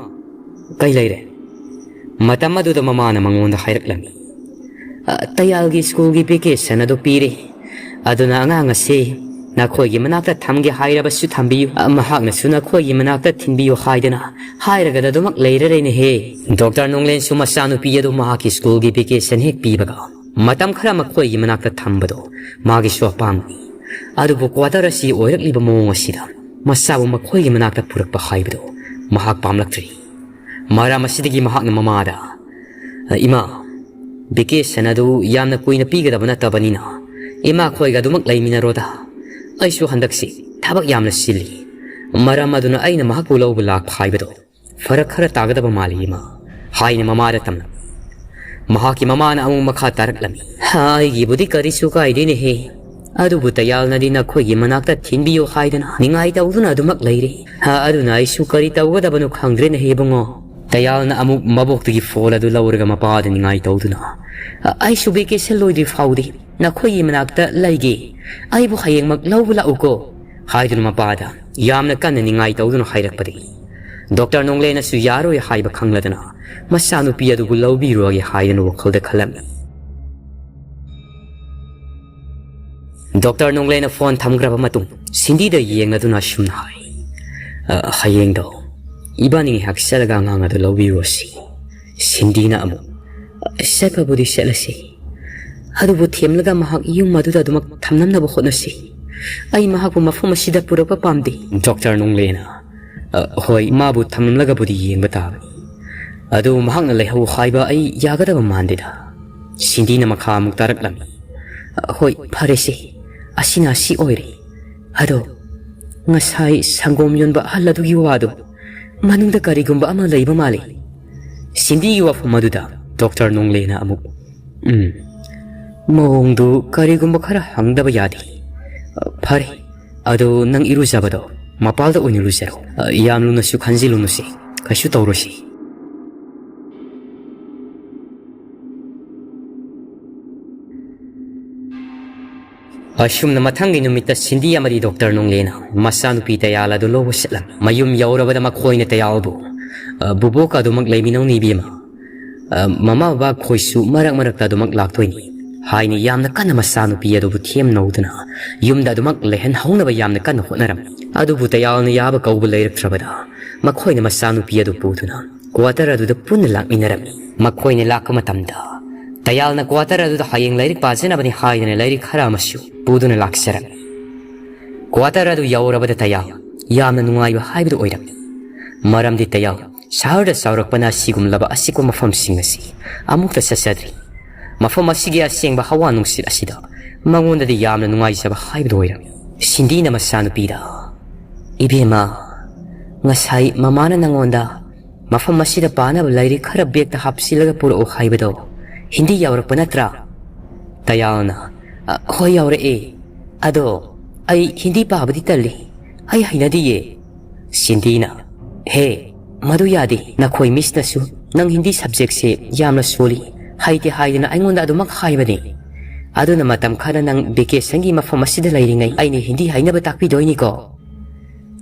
ꯀꯩ ꯂꯩꯔꯦ?" ꯃꯇꯝ ꯑꯗꯨꯗ ꯃꯃꯥꯅ ꯃꯉꯣꯟꯗ ꯍꯥꯏꯔꯛꯂꯝꯃꯤ, "ꯑ, ꯇꯌꯥꯜꯒꯤ ꯁ꯭ꯀꯨꯜꯒꯤ ꯚꯦꯀꯦꯁꯟ ꯑꯗꯨ ꯄꯤꯔꯦ꯫ ꯑꯗꯨꯅ ꯑꯉꯥꯡ ꯑꯁꯤ ꯅꯈꯣꯏꯒꯤ ꯃꯅꯥꯛꯇ ꯊꯝꯒꯦ ꯍꯥꯏꯔꯕꯁꯨ ꯊꯝꯕꯤꯌꯨ꯫ ꯑ, ꯃꯍꯥꯛꯅꯁꯨ ꯅꯈꯣꯏꯒꯤ ꯃꯅꯥꯛꯇ ꯊꯤꯟꯕꯤꯌꯨ ꯍꯥꯏꯗꯅ ꯍꯥꯏꯔꯒꯗ ꯑꯗꯨꯃꯛ ꯂꯩꯔꯔꯦꯅꯦꯍꯦ꯫" ꯗꯣꯛꯇꯔ ꯅꯣꯡꯂꯦꯟꯁꯨ ꯃꯆꯥꯅꯨꯄꯤ ꯑꯗꯨ ꯃꯍꯥꯛꯀꯤ ꯁ꯭ꯀꯨꯜꯒꯤ ꯚꯦꯀꯦꯁꯟ ꯍꯦꯛ ꯄꯤꯕꯒ ꯃꯇꯝ ꯈꯔ ꯃꯈꯣꯏꯒꯤ ꯃꯅꯥꯛꯇ ꯊꯝꯕꯗꯨ ꯃꯥꯒꯤꯁꯨ ꯑꯄꯥꯝꯕꯅꯤ꯫ ꯑꯗꯨꯕꯨ ꯀ꯭ꯋꯥꯇꯔ ꯑꯁꯤ ꯑꯣꯏꯔꯛꯂꯤꯕ ꯃꯑꯣꯡ ꯑꯁꯤꯗ ꯃꯆꯥꯕꯨ ꯃꯈꯣꯏꯒꯤ ꯃꯅꯥꯛꯇ ꯄꯨꯔꯛꯄ ꯍꯥꯏꯕꯗꯨ ꯃꯍꯥꯛ ꯄꯥꯝꯂꯛꯇ꯭ꯔꯤ꯫ ꯃꯔꯝ ꯑꯁꯤꯗꯒꯤ ꯃꯍꯥꯛꯅ ꯃꯃꯥꯗ, "ꯏꯃꯥ, ꯚꯦꯀꯦꯁꯟ ꯑꯗꯨ ꯌꯥꯝꯅ ꯀꯨꯏꯅ ꯄꯤꯒꯗꯕ ꯅꯠꯇꯕꯅꯤꯅ ꯏꯃꯥ ꯈꯣꯏꯒ ꯑꯗꯨꯃꯛ ꯂꯩꯃꯤꯟꯅꯔꯣꯗ꯫ ꯑꯩꯁꯨ ꯍꯟꯗꯛꯁꯤ ꯊꯕꯛ ꯌꯥꯝꯅ ꯆꯤꯜꯂꯤ꯫ ꯃꯔꯝ ꯑꯗꯨꯅ ꯑꯩꯅ ꯃꯍꯥꯛꯄꯨ ꯂꯧꯕ ꯂꯥꯛꯄ ꯍꯥꯏꯕꯗꯣ ꯐꯔꯛ ꯈꯔ ꯇꯥꯒꯗꯕ ꯃꯥꯜꯂꯤ, ꯏꯃꯥ," ꯍꯥꯏꯅ ꯃꯃꯥꯗ ꯇꯝꯂꯝꯃꯤ꯫ ꯃꯍꯥꯛꯀꯤ ꯃꯃꯥꯅ ꯑꯃꯨꯛ ꯃꯈꯥ ꯇꯥꯔꯛꯂꯝꯃꯤ, "ꯑꯩꯒꯤꯕꯨꯗꯤ ꯀꯔꯤꯁꯨ ꯀꯥꯏꯗꯦꯅꯦꯍꯦ꯫ ꯑꯗꯨꯕꯨ ꯇꯌꯥꯜꯅꯗꯤ ꯅꯈꯣꯏꯒꯤ ꯃꯅꯥꯛꯇ ꯊꯤꯟꯕꯤꯌꯨ ꯍꯥꯏꯗꯅ ꯅꯤꯡꯉꯥꯏ ꯇꯧꯗꯨꯅ ꯑꯗꯨꯃꯛ ꯂꯩꯔꯦ꯫ ꯑꯗꯨꯅ ꯑꯩꯁꯨ ꯀꯔꯤ ꯇꯧꯒꯗꯕꯅꯣ ꯈꯪꯗ꯭ꯔꯦꯅꯦꯍꯦ, ꯏꯕꯨꯡꯉꯣ꯫ ꯇꯌꯥꯜꯅ ꯑꯃꯨꯛ ꯃꯕꯣꯛꯇꯒꯤ ꯐꯣꯟ ꯑꯗꯨ ꯂꯧꯔꯒ ꯃꯄꯥꯗ ꯅꯤꯡꯉꯥꯏ ꯇꯧꯗꯨꯅ, "ꯑ-, ꯑꯩꯁꯨ ꯚꯦꯀꯦꯁꯟ ꯂꯣꯏꯗ꯭ꯔꯤ ꯐꯥꯎꯗꯤ ꯅꯈꯣꯏꯒꯤ ꯃꯅꯥꯛꯇ ꯂꯩꯒꯦ꯫ ꯑꯩꯕꯨ ꯍꯌꯦꯡꯃꯛ ꯂꯧꯕ ꯂꯥꯛꯎꯀꯣ," ꯍꯥꯏꯗꯨꯅ ꯃꯄꯥꯗ ꯌꯥꯝꯅ ꯀꯟꯅ ꯅꯤꯡꯉꯥꯏ ꯇꯧꯗꯨꯅ ꯍꯥꯏꯔꯛꯄꯗꯒꯤ, ꯗꯣꯛꯇꯔ ꯅꯣꯡꯂꯦꯅꯁꯨ ꯌꯥꯔꯣꯏ ꯍꯥꯏꯕ ꯈꯪꯂꯗꯨꯅ, ꯃꯆꯥꯅꯨꯄꯤ ꯑꯗꯨꯕꯨ ꯂꯧꯕꯤꯔꯨꯔꯒꯦ ꯍꯥꯏꯗꯨꯅ ꯋꯥꯈꯜꯗ ꯈꯜꯂꯝꯃꯤ꯫ ꯗꯣꯛꯇꯔ ꯅꯣꯡꯂꯦꯅ ꯐꯣꯟ ꯊꯝꯈ꯭ꯔꯕ ꯃꯇꯨꯡ, ꯁꯤꯟꯗꯤꯗ ꯌꯦꯡꯂꯗꯨꯅ ꯑꯁꯨꯝꯅ ꯍꯥꯏ, "ꯑ, ꯍꯌꯦꯡꯗꯣ ꯏꯕꯥꯅꯤ ꯉꯥꯏꯍꯥꯛ ꯆꯠꯂꯒ ꯑꯉꯥꯡ ꯑꯗꯨ ꯂꯧꯕꯤꯔꯨꯔꯁꯤ꯫" ꯁꯤꯟꯗꯤꯅ ꯑꯃꯨꯛ, "ꯆꯠꯄꯕꯨꯗꯤ ꯆꯠꯂꯁꯤ, ꯑꯗꯨꯕꯨ ꯊꯦꯝꯂꯒ ꯃꯍꯥꯛ ꯌꯨꯝ ꯑꯗꯨꯗ ꯑꯗꯨꯃꯛ ꯊꯝꯅꯅꯕ ꯍꯣꯠꯅꯁꯤ꯫ ꯑꯩ ꯃꯍꯥꯛꯄꯨ ꯃꯐꯝ ꯑꯁꯤꯗ ꯄꯨꯔꯛꯄ ꯄꯥꯝꯗꯦ꯫" ꯗꯣꯛꯇꯔ ꯅꯣꯡꯂꯦꯅ, "ꯑ, ꯍꯣꯏ, ꯃꯥꯕꯨ ꯊꯝꯂꯝꯂꯒꯕꯨꯗꯤ ꯌꯦꯡꯕ ꯇꯥꯕꯅꯤ꯫ ꯑꯗꯨ ꯃꯍꯥꯛꯅ ꯂꯩꯍꯧ ꯍꯥꯏꯕ ꯑꯩ ꯌꯥꯒꯗꯕ ꯃꯥꯟꯗꯦꯗ꯫" ꯁꯤꯟꯗꯤꯅ ꯃꯈꯥ ꯑꯃꯨꯛ ꯇꯥꯔꯛꯂꯝꯃꯤ꯫ "ꯑ, ꯍꯣꯏ, ꯐꯔꯦꯁꯦ꯫ ꯑꯁꯤꯅ ꯑꯁꯤ ꯑꯣꯏꯔꯦ꯫ ꯑꯗꯣ ꯉꯁꯥꯏ ꯁꯪꯒꯣꯝ ꯌꯣꯟꯕ ꯑꯍꯜ ꯑꯗꯨꯒꯤ ꯋꯥꯗꯣ ꯃꯅꯨꯡꯗ ꯀꯔꯤꯒꯨꯝꯕ ꯑꯃ ꯂꯩꯕ ꯃꯥꯜꯂꯤ꯫" ꯁꯤꯟꯗꯤꯒꯤ ꯋꯥꯐꯝ ꯑꯗꯨꯗ ꯗꯣꯛꯇꯔ ꯅꯣꯡꯂꯦꯅ ꯑꯃꯨꯛ, "ꯎꯝ, ꯃꯑꯣꯡꯗꯨ ꯀꯔꯤꯒꯨꯝꯕ ꯈꯔ ꯍꯪꯗꯕ ꯌꯥꯗꯦ꯫ ꯑ, ꯐꯔꯦ, ꯑꯗꯣ ꯅꯪ ꯏꯔꯨꯖꯕꯗꯣ ꯃꯄꯥꯜꯗ ꯑꯣꯏꯅ ꯂꯨꯖꯔꯣ꯫ ꯑ, ꯌꯥꯝ ꯂꯨꯅꯁꯨ ꯈꯟꯖꯤꯜꯂꯨꯅꯨꯁꯦ, ꯀꯩꯁꯨ ꯇꯧꯔꯣꯏꯁꯦ꯫" ꯑꯁꯨꯝꯅ ꯃꯊꯪꯒꯤ ꯅꯨꯃꯤꯠꯇ ꯁꯤꯟꯗꯤ ꯑꯃꯗꯤ ꯗꯣꯛꯇꯔ ꯅꯣꯡꯂꯦꯅ ꯃꯆꯥꯅꯨꯄꯤ ꯇꯌꯥꯜ ꯑꯗꯨ ꯂꯧꯕ ꯆꯠꯂꯝꯃꯤ꯫ ꯃꯌꯨꯝ ꯌꯧꯔꯕꯗ ꯃꯈꯣꯏꯅ ꯇꯌꯥꯜꯕꯨ, ꯑ, "ꯕꯨꯕꯣꯛꯀ ꯑꯗꯨꯃꯛ ꯂꯩꯃꯤꯟꯅꯧꯅꯦ ꯏꯕꯦꯝꯃ꯫ ꯑ, ꯃꯃꯥ ꯕꯕꯥ ꯈꯣꯏꯁꯨ ꯃꯔꯛ ꯃꯔꯛꯇ ꯑꯗꯨꯃꯛ ꯂꯥꯛꯇꯣꯏꯅꯤ," ꯍꯥꯏꯅ ꯌꯥꯝꯅ ꯀꯟꯅ ꯃꯆꯥꯅꯨꯄꯤ ꯑꯗꯨꯕꯨ ꯊꯦꯝꯅꯧꯗꯨꯅ ꯌꯨꯝꯗ ꯑꯗꯨꯃꯛ ꯂꯩꯍꯟꯍꯧꯅꯕ ꯌꯥꯝꯅ ꯀꯟꯅ ꯍꯣꯠꯅꯔꯝꯃꯤ꯫ ꯑꯗꯨꯕꯨ ꯇꯌꯥꯜꯅ ꯌꯥꯕ ꯀꯧꯕ ꯂꯩꯔꯛꯇ꯭ꯔꯕꯗ ꯃꯈꯣꯏꯅ ꯃꯆꯥꯅꯨꯄꯤ ꯑꯗꯨ ꯄꯨꯗꯨꯅ ꯀ꯭ꯋꯥꯇꯔ ꯑꯗꯨꯗ ꯄꯨꯟꯅ ꯂꯥꯛꯃꯤꯟꯅꯔꯝꯃꯤ꯫ ꯃꯈꯣꯏꯅ ꯂꯥꯛꯄ ꯃꯇꯝꯗ ꯇꯌꯥꯜꯅ ꯀ꯭ꯋꯥꯇꯔ ꯑꯗꯨꯗ ꯍꯌꯦꯡ ꯂꯥꯏꯔꯤꯛ ꯄꯥꯖꯅꯕꯅꯤ ꯍꯥꯏꯗꯨꯅ ꯂꯥꯏꯔꯤꯛ ꯈꯔ ꯑꯃꯁꯨ ꯄꯨꯗꯨꯅ ꯂꯥꯛꯆꯔꯝꯃꯤ꯫ ꯀ꯭ꯋꯥꯇꯔ ꯑꯗꯨ ꯌꯧꯔꯕꯗ ꯇꯌꯥꯜ ꯌꯥꯝꯅ ꯅꯨꯡꯉꯥꯏꯕ ꯍꯥꯏꯕꯗꯨ ꯑꯣꯏꯔꯝꯃꯤ꯫ ꯃꯔꯝꯗꯤ ꯇꯌꯥꯜ ꯁꯍꯔꯗ ꯆꯥꯎꯔꯛꯄꯅ ꯑꯁꯤꯒꯨꯝꯂꯕ ꯑꯆꯤꯛꯄ ꯃꯐꯝꯁꯤꯡ ꯑꯁꯤ ꯑꯃꯨꯛꯇ ꯆꯠꯆꯗ꯭ꯔꯤ꯫ ꯃꯐꯝ ꯑꯁꯤꯒꯤ ꯑꯁꯦꯡꯕ ꯍꯋꯥ ꯅꯨꯡꯁꯤꯠ ꯑꯁꯤꯗ ꯃꯉꯣꯟꯗꯗꯤ ꯌꯥꯝꯅ ꯅꯨꯡꯉꯥꯏꯖꯕ ꯍꯥꯏꯕꯗꯨ ꯑꯣꯏꯔꯝꯃꯤ꯫ ꯁꯤꯟꯗꯤꯅ ꯃꯆꯥꯅꯨꯄꯤꯗ, "ꯏꯕꯦꯝꯃ, ꯉꯁꯥꯏ ꯃꯃꯥꯅ ꯅꯪꯉꯣꯟꯗ ꯃꯐꯝ ꯑꯁꯤꯗ ꯄꯥꯅꯕ ꯂꯥꯏꯔꯤꯛ ꯈꯔ ꯕꯦꯒꯇ ꯍꯥꯞꯆꯤꯜꯂꯒ ꯄꯨꯔꯛꯎ ꯍꯥꯏꯕꯗꯣ ꯍꯤꯟꯗꯤ ꯌꯥꯎꯔꯛꯄ ꯅꯠꯇ꯭ꯔꯥ?" ꯇꯌꯥꯜꯅ, "ꯑ, ꯍꯣꯏ, ꯌꯥꯎꯔꯛꯑꯦ꯫ ꯑꯗꯣ ꯑꯩ ꯍꯤꯟꯗꯤ ꯄꯥꯕꯗꯤ ꯇꯜꯂꯤ꯫ ꯑꯩ ꯍꯩꯅꯗꯤꯌꯦ꯫" ꯁꯤꯟꯗꯤꯅ, "ꯍꯦ, "ꯃꯗꯨ ꯌꯥꯗꯦ, ꯅꯈꯣꯏ ꯃꯤꯁꯅꯁꯨ ꯅꯪ ꯍꯤꯟꯗꯤ subjectꯁꯦ ꯌꯥꯝꯅ ꯁꯣꯜꯂꯤ, ꯍꯩꯇꯦ ꯍꯥꯏꯗꯨꯅ ꯑꯩꯉꯣꯟꯗ ꯑꯗꯨꯃꯛ ꯍꯥꯏꯕꯅꯤ꯫ ꯑꯗꯨꯅ ꯃꯇꯝ ꯈꯔ ꯅꯪ vacationꯒꯤ ꯃꯐꯝ ꯑꯁꯤꯗ ꯂꯩꯔꯤꯉꯩ ꯑꯩꯅ ꯍꯤꯟꯗꯤ ꯍꯩꯅꯕ ꯇꯥꯛꯄꯤꯗꯣꯏꯅꯤꯀꯣ"꯫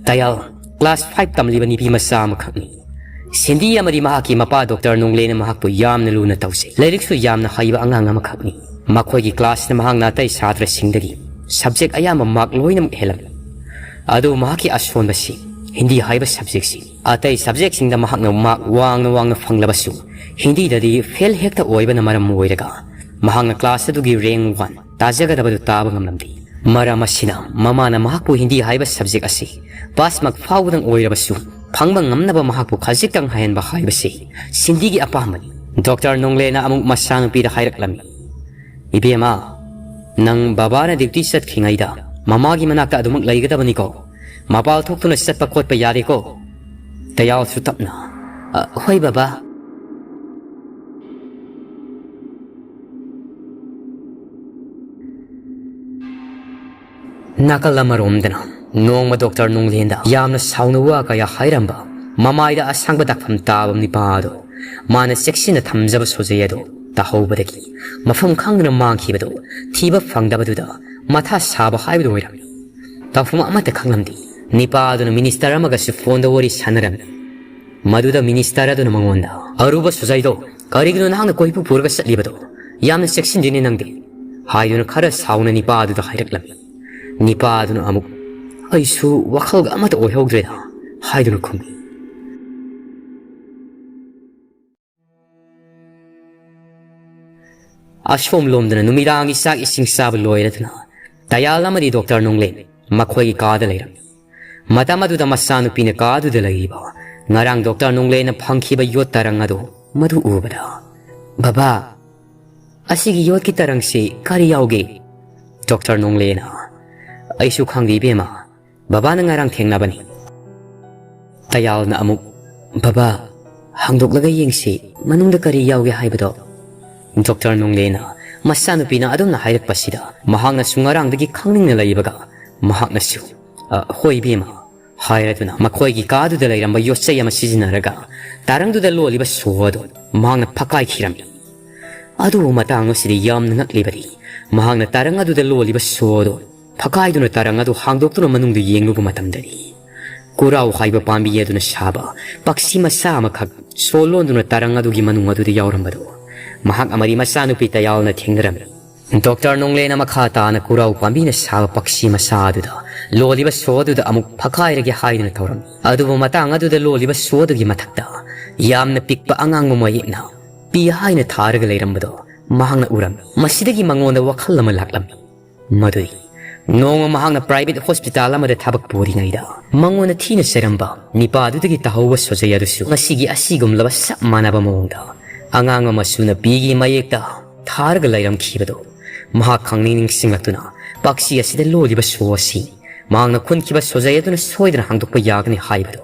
ꯇꯌꯥꯜ class five ꯇꯝꯂꯤꯕ ꯅꯨꯄꯤ ꯃꯆꯥ ꯑꯃꯈꯛꯅꯤ꯫ ꯁꯤꯟꯗꯤ ꯑꯃꯗꯤ ꯃꯍꯥꯛꯀꯤ ꯃꯄꯥ ꯗꯣꯛꯇꯔ ꯅꯣꯡꯂꯦꯅ ꯃꯍꯥꯛꯄꯨ ꯌꯥꯝꯅ ꯂꯨꯅ ꯇꯧꯖꯩ꯫ ꯂꯥꯏꯔꯤꯛꯁꯨ ꯌꯥꯝꯅ ꯍꯩꯕ ꯑꯉꯥꯡ ꯑꯃꯈꯛꯅꯤ꯫ ꯃꯈꯣꯏꯒꯤ classꯅ ꯃꯍꯥꯛꯅ ꯑꯇꯩ ꯁꯥꯇ꯭ꯔꯁꯤꯡꯗꯒꯤ subject ꯑꯌꯥꯝꯕ mark ꯂꯣꯏꯅꯃꯛ ꯍꯦꯜꯂꯝꯃꯤ꯫ ꯑꯗꯨꯕꯨ ꯃꯍꯥꯛꯀꯤ ꯑꯁꯣꯟꯕꯁꯤ ꯍꯤꯟꯗꯤ ꯍꯥꯏꯕ subjectꯁꯤ꯫ ꯑꯇꯩ subjectꯁꯤꯡꯗ ꯃꯍꯥꯛꯅ mark ꯋꯥꯡꯅ ꯋꯥꯡꯅ ꯐꯪꯂꯕꯁꯨ, ꯍꯤꯟꯗꯤꯗꯗꯤ fail ꯍꯦꯛꯇ ꯑꯣꯏꯕꯅ ꯃꯔꯝ ꯑꯣꯏꯔꯒ ꯃꯍꯥꯛꯅ class ꯑꯗꯨꯒꯤ rank one ꯇꯥꯖꯒꯗꯕꯗꯨ ꯇꯥꯕ ꯉꯝꯂꯝꯗꯦ꯫ ꯃꯔꯝ ꯑꯁꯤꯅ ꯃꯃꯥꯅ ꯃꯍꯥꯛꯄꯨ ꯍꯤꯟꯗꯤ ꯍꯥꯏꯕ subject ꯑꯁꯤ pass mark ꯐꯥꯎꯕꯗꯪ ꯑꯣꯏꯔꯕꯁꯨ ꯐꯪꯕ ꯉꯝꯅꯕ ꯃꯍꯥꯛꯄꯨ ꯈꯖꯤꯛꯇꯪ ꯍꯩꯍꯟꯕ ꯍꯥꯏꯕꯁꯤ ꯁꯤꯟꯗꯤꯒꯤ ꯑꯄꯥꯝꯕꯅꯤ꯫ ꯗꯣꯛꯇꯔ ꯅꯣꯡꯂꯦꯅ ꯑꯃꯨꯛ ꯃꯆꯥꯅꯨꯄꯤꯗ ꯍꯥꯏꯔꯛꯂꯝꯃꯤ, "ꯏꯕꯦꯝꯃ, ꯅꯪ ꯕꯕꯥꯅ duty ꯆꯠꯈ꯭ꯔꯤꯉꯩꯗ ꯃꯃꯥꯒꯤ ꯃꯅꯥꯛꯇ ꯑꯗꯨꯃꯛ ꯂꯩꯒꯗꯕꯅꯤꯀꯣ꯫ ꯃꯄꯥꯜ ꯊꯣꯛꯇꯨꯅ ꯆꯠꯄ ꯈꯣꯠꯄ ꯌꯥꯗꯦꯀꯣ"꯫ ꯇꯌꯥꯜꯁꯨ ꯇꯞꯅ, "ꯑ, ꯍꯣꯏ ꯕꯕꯥ"꯫ ꯅꯥꯀꯜ ꯑꯃꯔꯣꯝꯗꯅ ꯅꯣꯡꯃ ꯗꯣꯛꯇꯔ ꯅꯣꯡꯂꯦꯟꯗ ꯌꯥꯝꯅ ꯁꯥꯎꯅ ꯋꯥ ꯀꯌꯥ ꯍꯥꯏꯔꯝꯕ, ꯃꯃꯥꯏꯗ ꯑꯁꯥꯡꯕ ꯗꯥꯛꯐꯝ ꯇꯥꯕ ꯅꯤꯄꯥ ꯑꯗꯣ ꯃꯥꯅ ꯆꯦꯛꯁꯤꯟꯅ ꯊꯝꯖꯕ ꯁꯣꯖꯩ ꯑꯗꯣ ꯇꯥꯍꯧꯕꯗꯒꯤ ꯃꯐꯝ ꯈꯪꯗꯅ ꯃꯥꯡꯈꯤꯕꯗꯣ ꯊꯤꯕ ꯐꯪꯗꯕꯗꯨꯗ ꯃꯊꯥ ꯁꯥꯕ ꯍꯥꯏꯕꯗꯨ ꯑꯣꯏꯔꯝꯃꯤ꯫ ꯇꯧꯐꯝ ꯑꯃꯠꯇ ꯈꯪꯂꯝꯗꯦ꯫ ꯅꯤꯄꯥ ꯑꯗꯨꯅ minister ꯑꯃꯒꯁꯨ phoneꯗ ꯋꯥꯔꯤ ꯁꯥꯟꯅꯔꯝꯃꯤ꯫ ꯃꯗꯨꯗ minister ꯑꯗꯨꯅ ꯃꯉꯣꯟꯗ, "ꯑꯔꯨꯕ ꯁꯨꯖꯥꯏꯗꯣ, ꯀꯔꯤꯒꯤꯅꯣ ꯅꯍꯥꯛꯅ ꯀꯣꯏꯄꯨ ꯄꯨꯔꯒ ꯆꯠꯂꯤꯕꯗꯣ? ꯌꯥꯝꯅ ꯆꯦꯛꯁꯤꯟꯗꯦꯅꯦ ꯅꯪꯗꯤ", ꯍꯥꯏꯗꯨꯅ ꯈꯔ ꯁꯥꯎꯅ ꯅꯤꯄꯥ ꯑꯗꯨꯗ ꯍꯥꯏꯔꯛꯂꯝꯃꯤ꯫ ꯅꯤꯄꯥ ꯑꯗꯨꯅ ꯑꯃꯨꯛ, "ꯑꯩꯁꯨ ꯋꯥꯈꯜꯒ ꯑꯃꯠꯇ ꯑꯣꯏꯍꯧꯗ꯭ꯔꯦꯗ", ꯍꯥꯏꯗꯨꯅ ꯈꯨꯝꯃꯤ꯫ ꯑꯁꯣꯝꯂꯣꯝꯗꯅ ꯅꯨꯃꯤꯗꯥꯡꯒꯤ ꯆꯥꯛ ꯏꯁꯤꯡ ꯆꯥꯕ ꯂꯣꯏꯔꯗꯨꯅ ꯇꯌꯥꯜ ꯑꯃꯗꯤ ꯗꯣꯛꯇꯔ ꯅꯣꯡꯂꯦꯟ ꯃꯈꯣꯏꯒꯤ ꯀꯥꯗ ꯂꯩꯔꯝꯃꯤ꯫ ꯃꯇꯝ ꯑꯗꯨꯗ ꯃꯆꯥꯅꯨꯄꯤꯅ ꯀꯥꯗꯨꯗ ꯂꯩꯔꯤꯕ ꯉꯔꯥꯡ ꯗꯣꯛꯇꯔ ꯅꯣꯡꯂꯦꯟꯅ ꯐꯪꯈꯤꯕ ꯌꯣꯠ ꯇꯔꯪ ꯑꯗꯨ ꯃꯗꯨ ꯎꯕꯗ, "ꯕꯕꯥ, ꯑꯁꯤꯒꯤ ꯌꯣꯠꯀꯤ ꯇꯔꯪꯁꯤ ꯀꯔꯤ ꯌꯥꯎꯒꯦ?" ꯗꯣꯛꯇꯔ ꯅꯣꯡꯂꯦꯟꯅ, "ꯑꯩꯁꯨ ꯈꯪꯗꯦ ꯏꯕꯦꯝꯃ, ꯕꯕꯥꯅ ꯉꯔꯥꯡ ꯊꯦꯡꯅꯕꯅꯤ"꯫ ꯇꯌꯥꯜꯅ ꯑꯃꯨꯛ, "ꯕꯕꯥ, ꯍꯥꯡꯗꯣꯛꯂꯒ ꯌꯦꯡꯁꯤ, ꯃꯅꯨꯡꯗ ꯀꯔꯤ ꯌꯥꯎꯒꯦ ꯍꯥꯏꯕꯗꯣ"꯫ ꯗꯣꯛꯇꯔ ꯅꯣꯡꯂꯦꯟꯅ ꯃꯆꯥꯅꯨꯄꯤꯅ ꯑꯗꯨꯝꯅ ꯍꯥꯏꯔꯛꯄꯁꯤꯗ ꯃꯍꯥꯛꯅꯁꯨ ꯉꯔꯥꯡꯗꯒꯤ ꯈꯪꯅꯤꯡꯅ ꯂꯩꯕꯒ ꯃꯍꯥꯛꯅꯁꯨ, "ꯑ, ꯍꯣꯏ ꯏꯕꯦꯝꯃ, ꯍꯥꯏꯔꯗꯨꯅ ꯃꯈꯣꯏꯒꯤ ꯀꯥꯗꯨꯗ ꯂꯩꯔꯝꯕ ꯌꯣꯠꯆꯩ ꯑꯃ ꯁꯤꯖꯤꯟꯅꯔꯒ ꯇꯔꯪꯗꯨꯗ ꯂꯣꯜꯂꯤꯕ ꯁꯣ ꯑꯗꯨ ꯃꯍꯥꯛꯅ ꯐꯛꯀꯥꯏꯈꯤꯔꯝꯃꯤ꯫ ꯑꯗꯨꯕꯨ ꯃꯇꯥꯡ ꯑꯁꯤꯗ ꯌꯥꯝꯅ ꯉꯛꯂꯤꯕꯗꯤ, ꯃꯍꯥꯛꯅ ꯇꯔꯪ ꯑꯗꯨꯗ ꯂꯣꯜꯂꯤꯕ ꯁꯣ ꯑꯗꯨ ꯐꯛꯀꯥꯏꯗꯨꯅ ꯇꯔꯪ ꯑꯗꯨ ꯍꯥꯡꯗꯣꯛꯇꯨꯅ ꯃꯅꯨꯡꯗ ꯌꯦꯡꯂꯨꯕ ꯃꯇꯝꯗꯗꯤ, ꯀꯨꯔꯥꯎ ꯍꯥꯏꯕ ꯄꯥꯝꯕꯤ ꯑꯗꯨꯅ ꯁꯥꯕ ꯄꯛꯁꯤ ꯃꯆꯥ ꯑꯃꯈꯛ ꯁꯣ ꯂꯣꯟꯗꯨꯅ ꯇꯔꯪ ꯑꯗꯨꯒꯤ ꯃꯅꯨꯡ ꯑꯗꯨꯗ ꯌꯥꯎꯔꯝꯕꯗꯨ ꯃꯍꯥꯛ ꯑꯃꯗꯤ ꯃꯆꯥꯅꯨꯄꯤ ꯇꯌꯥꯜꯅ ꯊꯦꯡꯅꯔꯝꯃꯤ꯫ ꯗꯣꯛꯇꯔ ꯅꯣꯡꯂꯦꯅ ꯃꯈꯥ ꯇꯥꯅ ꯀꯨꯔꯥꯎ ꯄꯥꯝꯕꯤꯅ ꯁꯥꯕ ꯄꯛꯁꯤ ꯃꯆꯥ ꯑꯗꯨꯗ ꯂꯣꯜꯂꯤꯕ ꯁꯣ ꯑꯗꯨꯗ ꯑꯃꯨꯛ ꯐꯛꯀꯥꯏꯔꯒꯦ ꯍꯥꯏꯗꯨꯅ ꯇꯧꯔꯝꯃꯤ꯫ ꯑꯗꯨꯕꯨ ꯃꯇꯥꯡ ꯑꯗꯨꯗ ꯂꯣꯜꯂꯤꯕ ꯁꯣ ꯑꯗꯨꯒꯤ ꯃꯊꯛꯇ ꯌꯥꯝꯅ ꯄꯤꯛꯄ ꯑꯉꯥꯡꯕ ꯃꯌꯦꯛꯅ "ꯄꯤ" ꯍꯥꯏꯅ ꯊꯥꯔꯒ ꯂꯩꯔꯝꯕꯗꯣ ꯃꯍꯥꯛꯅ ꯎꯔꯝꯃꯤ꯫ ꯃꯁꯤꯗꯒꯤ ꯃꯉꯣꯟꯗ ꯋꯥꯈꯜ ꯑꯃ ꯂꯥꯛꯂꯝꯃꯤ꯫ ꯃꯗꯨꯗꯤ ꯅꯣꯡꯃ ꯃꯍꯥꯛꯅ ꯄ꯭ꯔꯥꯏꯚꯦꯠ ꯍꯣꯁꯄꯤꯇꯥꯜ ꯑꯃꯗ ꯊꯕꯛ ꯄꯨꯔꯤꯉꯩꯗ ꯃꯉꯣꯟꯗ ꯊꯤꯅ ꯆꯩꯔꯝꯕ ꯅꯤꯄꯥꯗꯨꯗꯒꯤ ꯇꯥꯍꯧꯕ ꯁꯣꯖꯩ ꯑꯗꯨꯁꯨ ꯉꯁꯤꯒꯤ ꯑꯁꯤꯒꯨꯝꯂꯕ ꯆꯞ ꯃꯥꯟꯅꯕ ꯃꯑꯣꯡꯗ ꯑꯉꯥꯡꯕ ꯃꯆꯨꯅ "ꯄꯤ"ꯒꯤ ꯃꯌꯦꯛꯇ ꯊꯥꯔꯒ ꯂꯩꯔꯝꯈꯤꯕꯗꯨ ꯃꯍꯥꯛ ꯈꯪꯅꯤꯡ ꯅꯤꯡꯁꯤꯡꯂꯛꯇꯨꯅ ꯄꯥꯛꯁꯤ ꯑꯁꯤꯗ ꯂꯣꯜꯂꯤꯕ ꯁꯣ ꯑꯁꯤ ꯃꯍꯥꯛꯅ ꯈꯨꯟꯈꯤꯕ ꯁꯣꯖꯩ ꯑꯗꯨꯅ ꯁꯣꯏꯗꯅ ꯍꯥꯡꯗꯣꯛꯄ ꯌꯥꯒꯅꯤ ꯍꯥꯏꯕꯗꯨ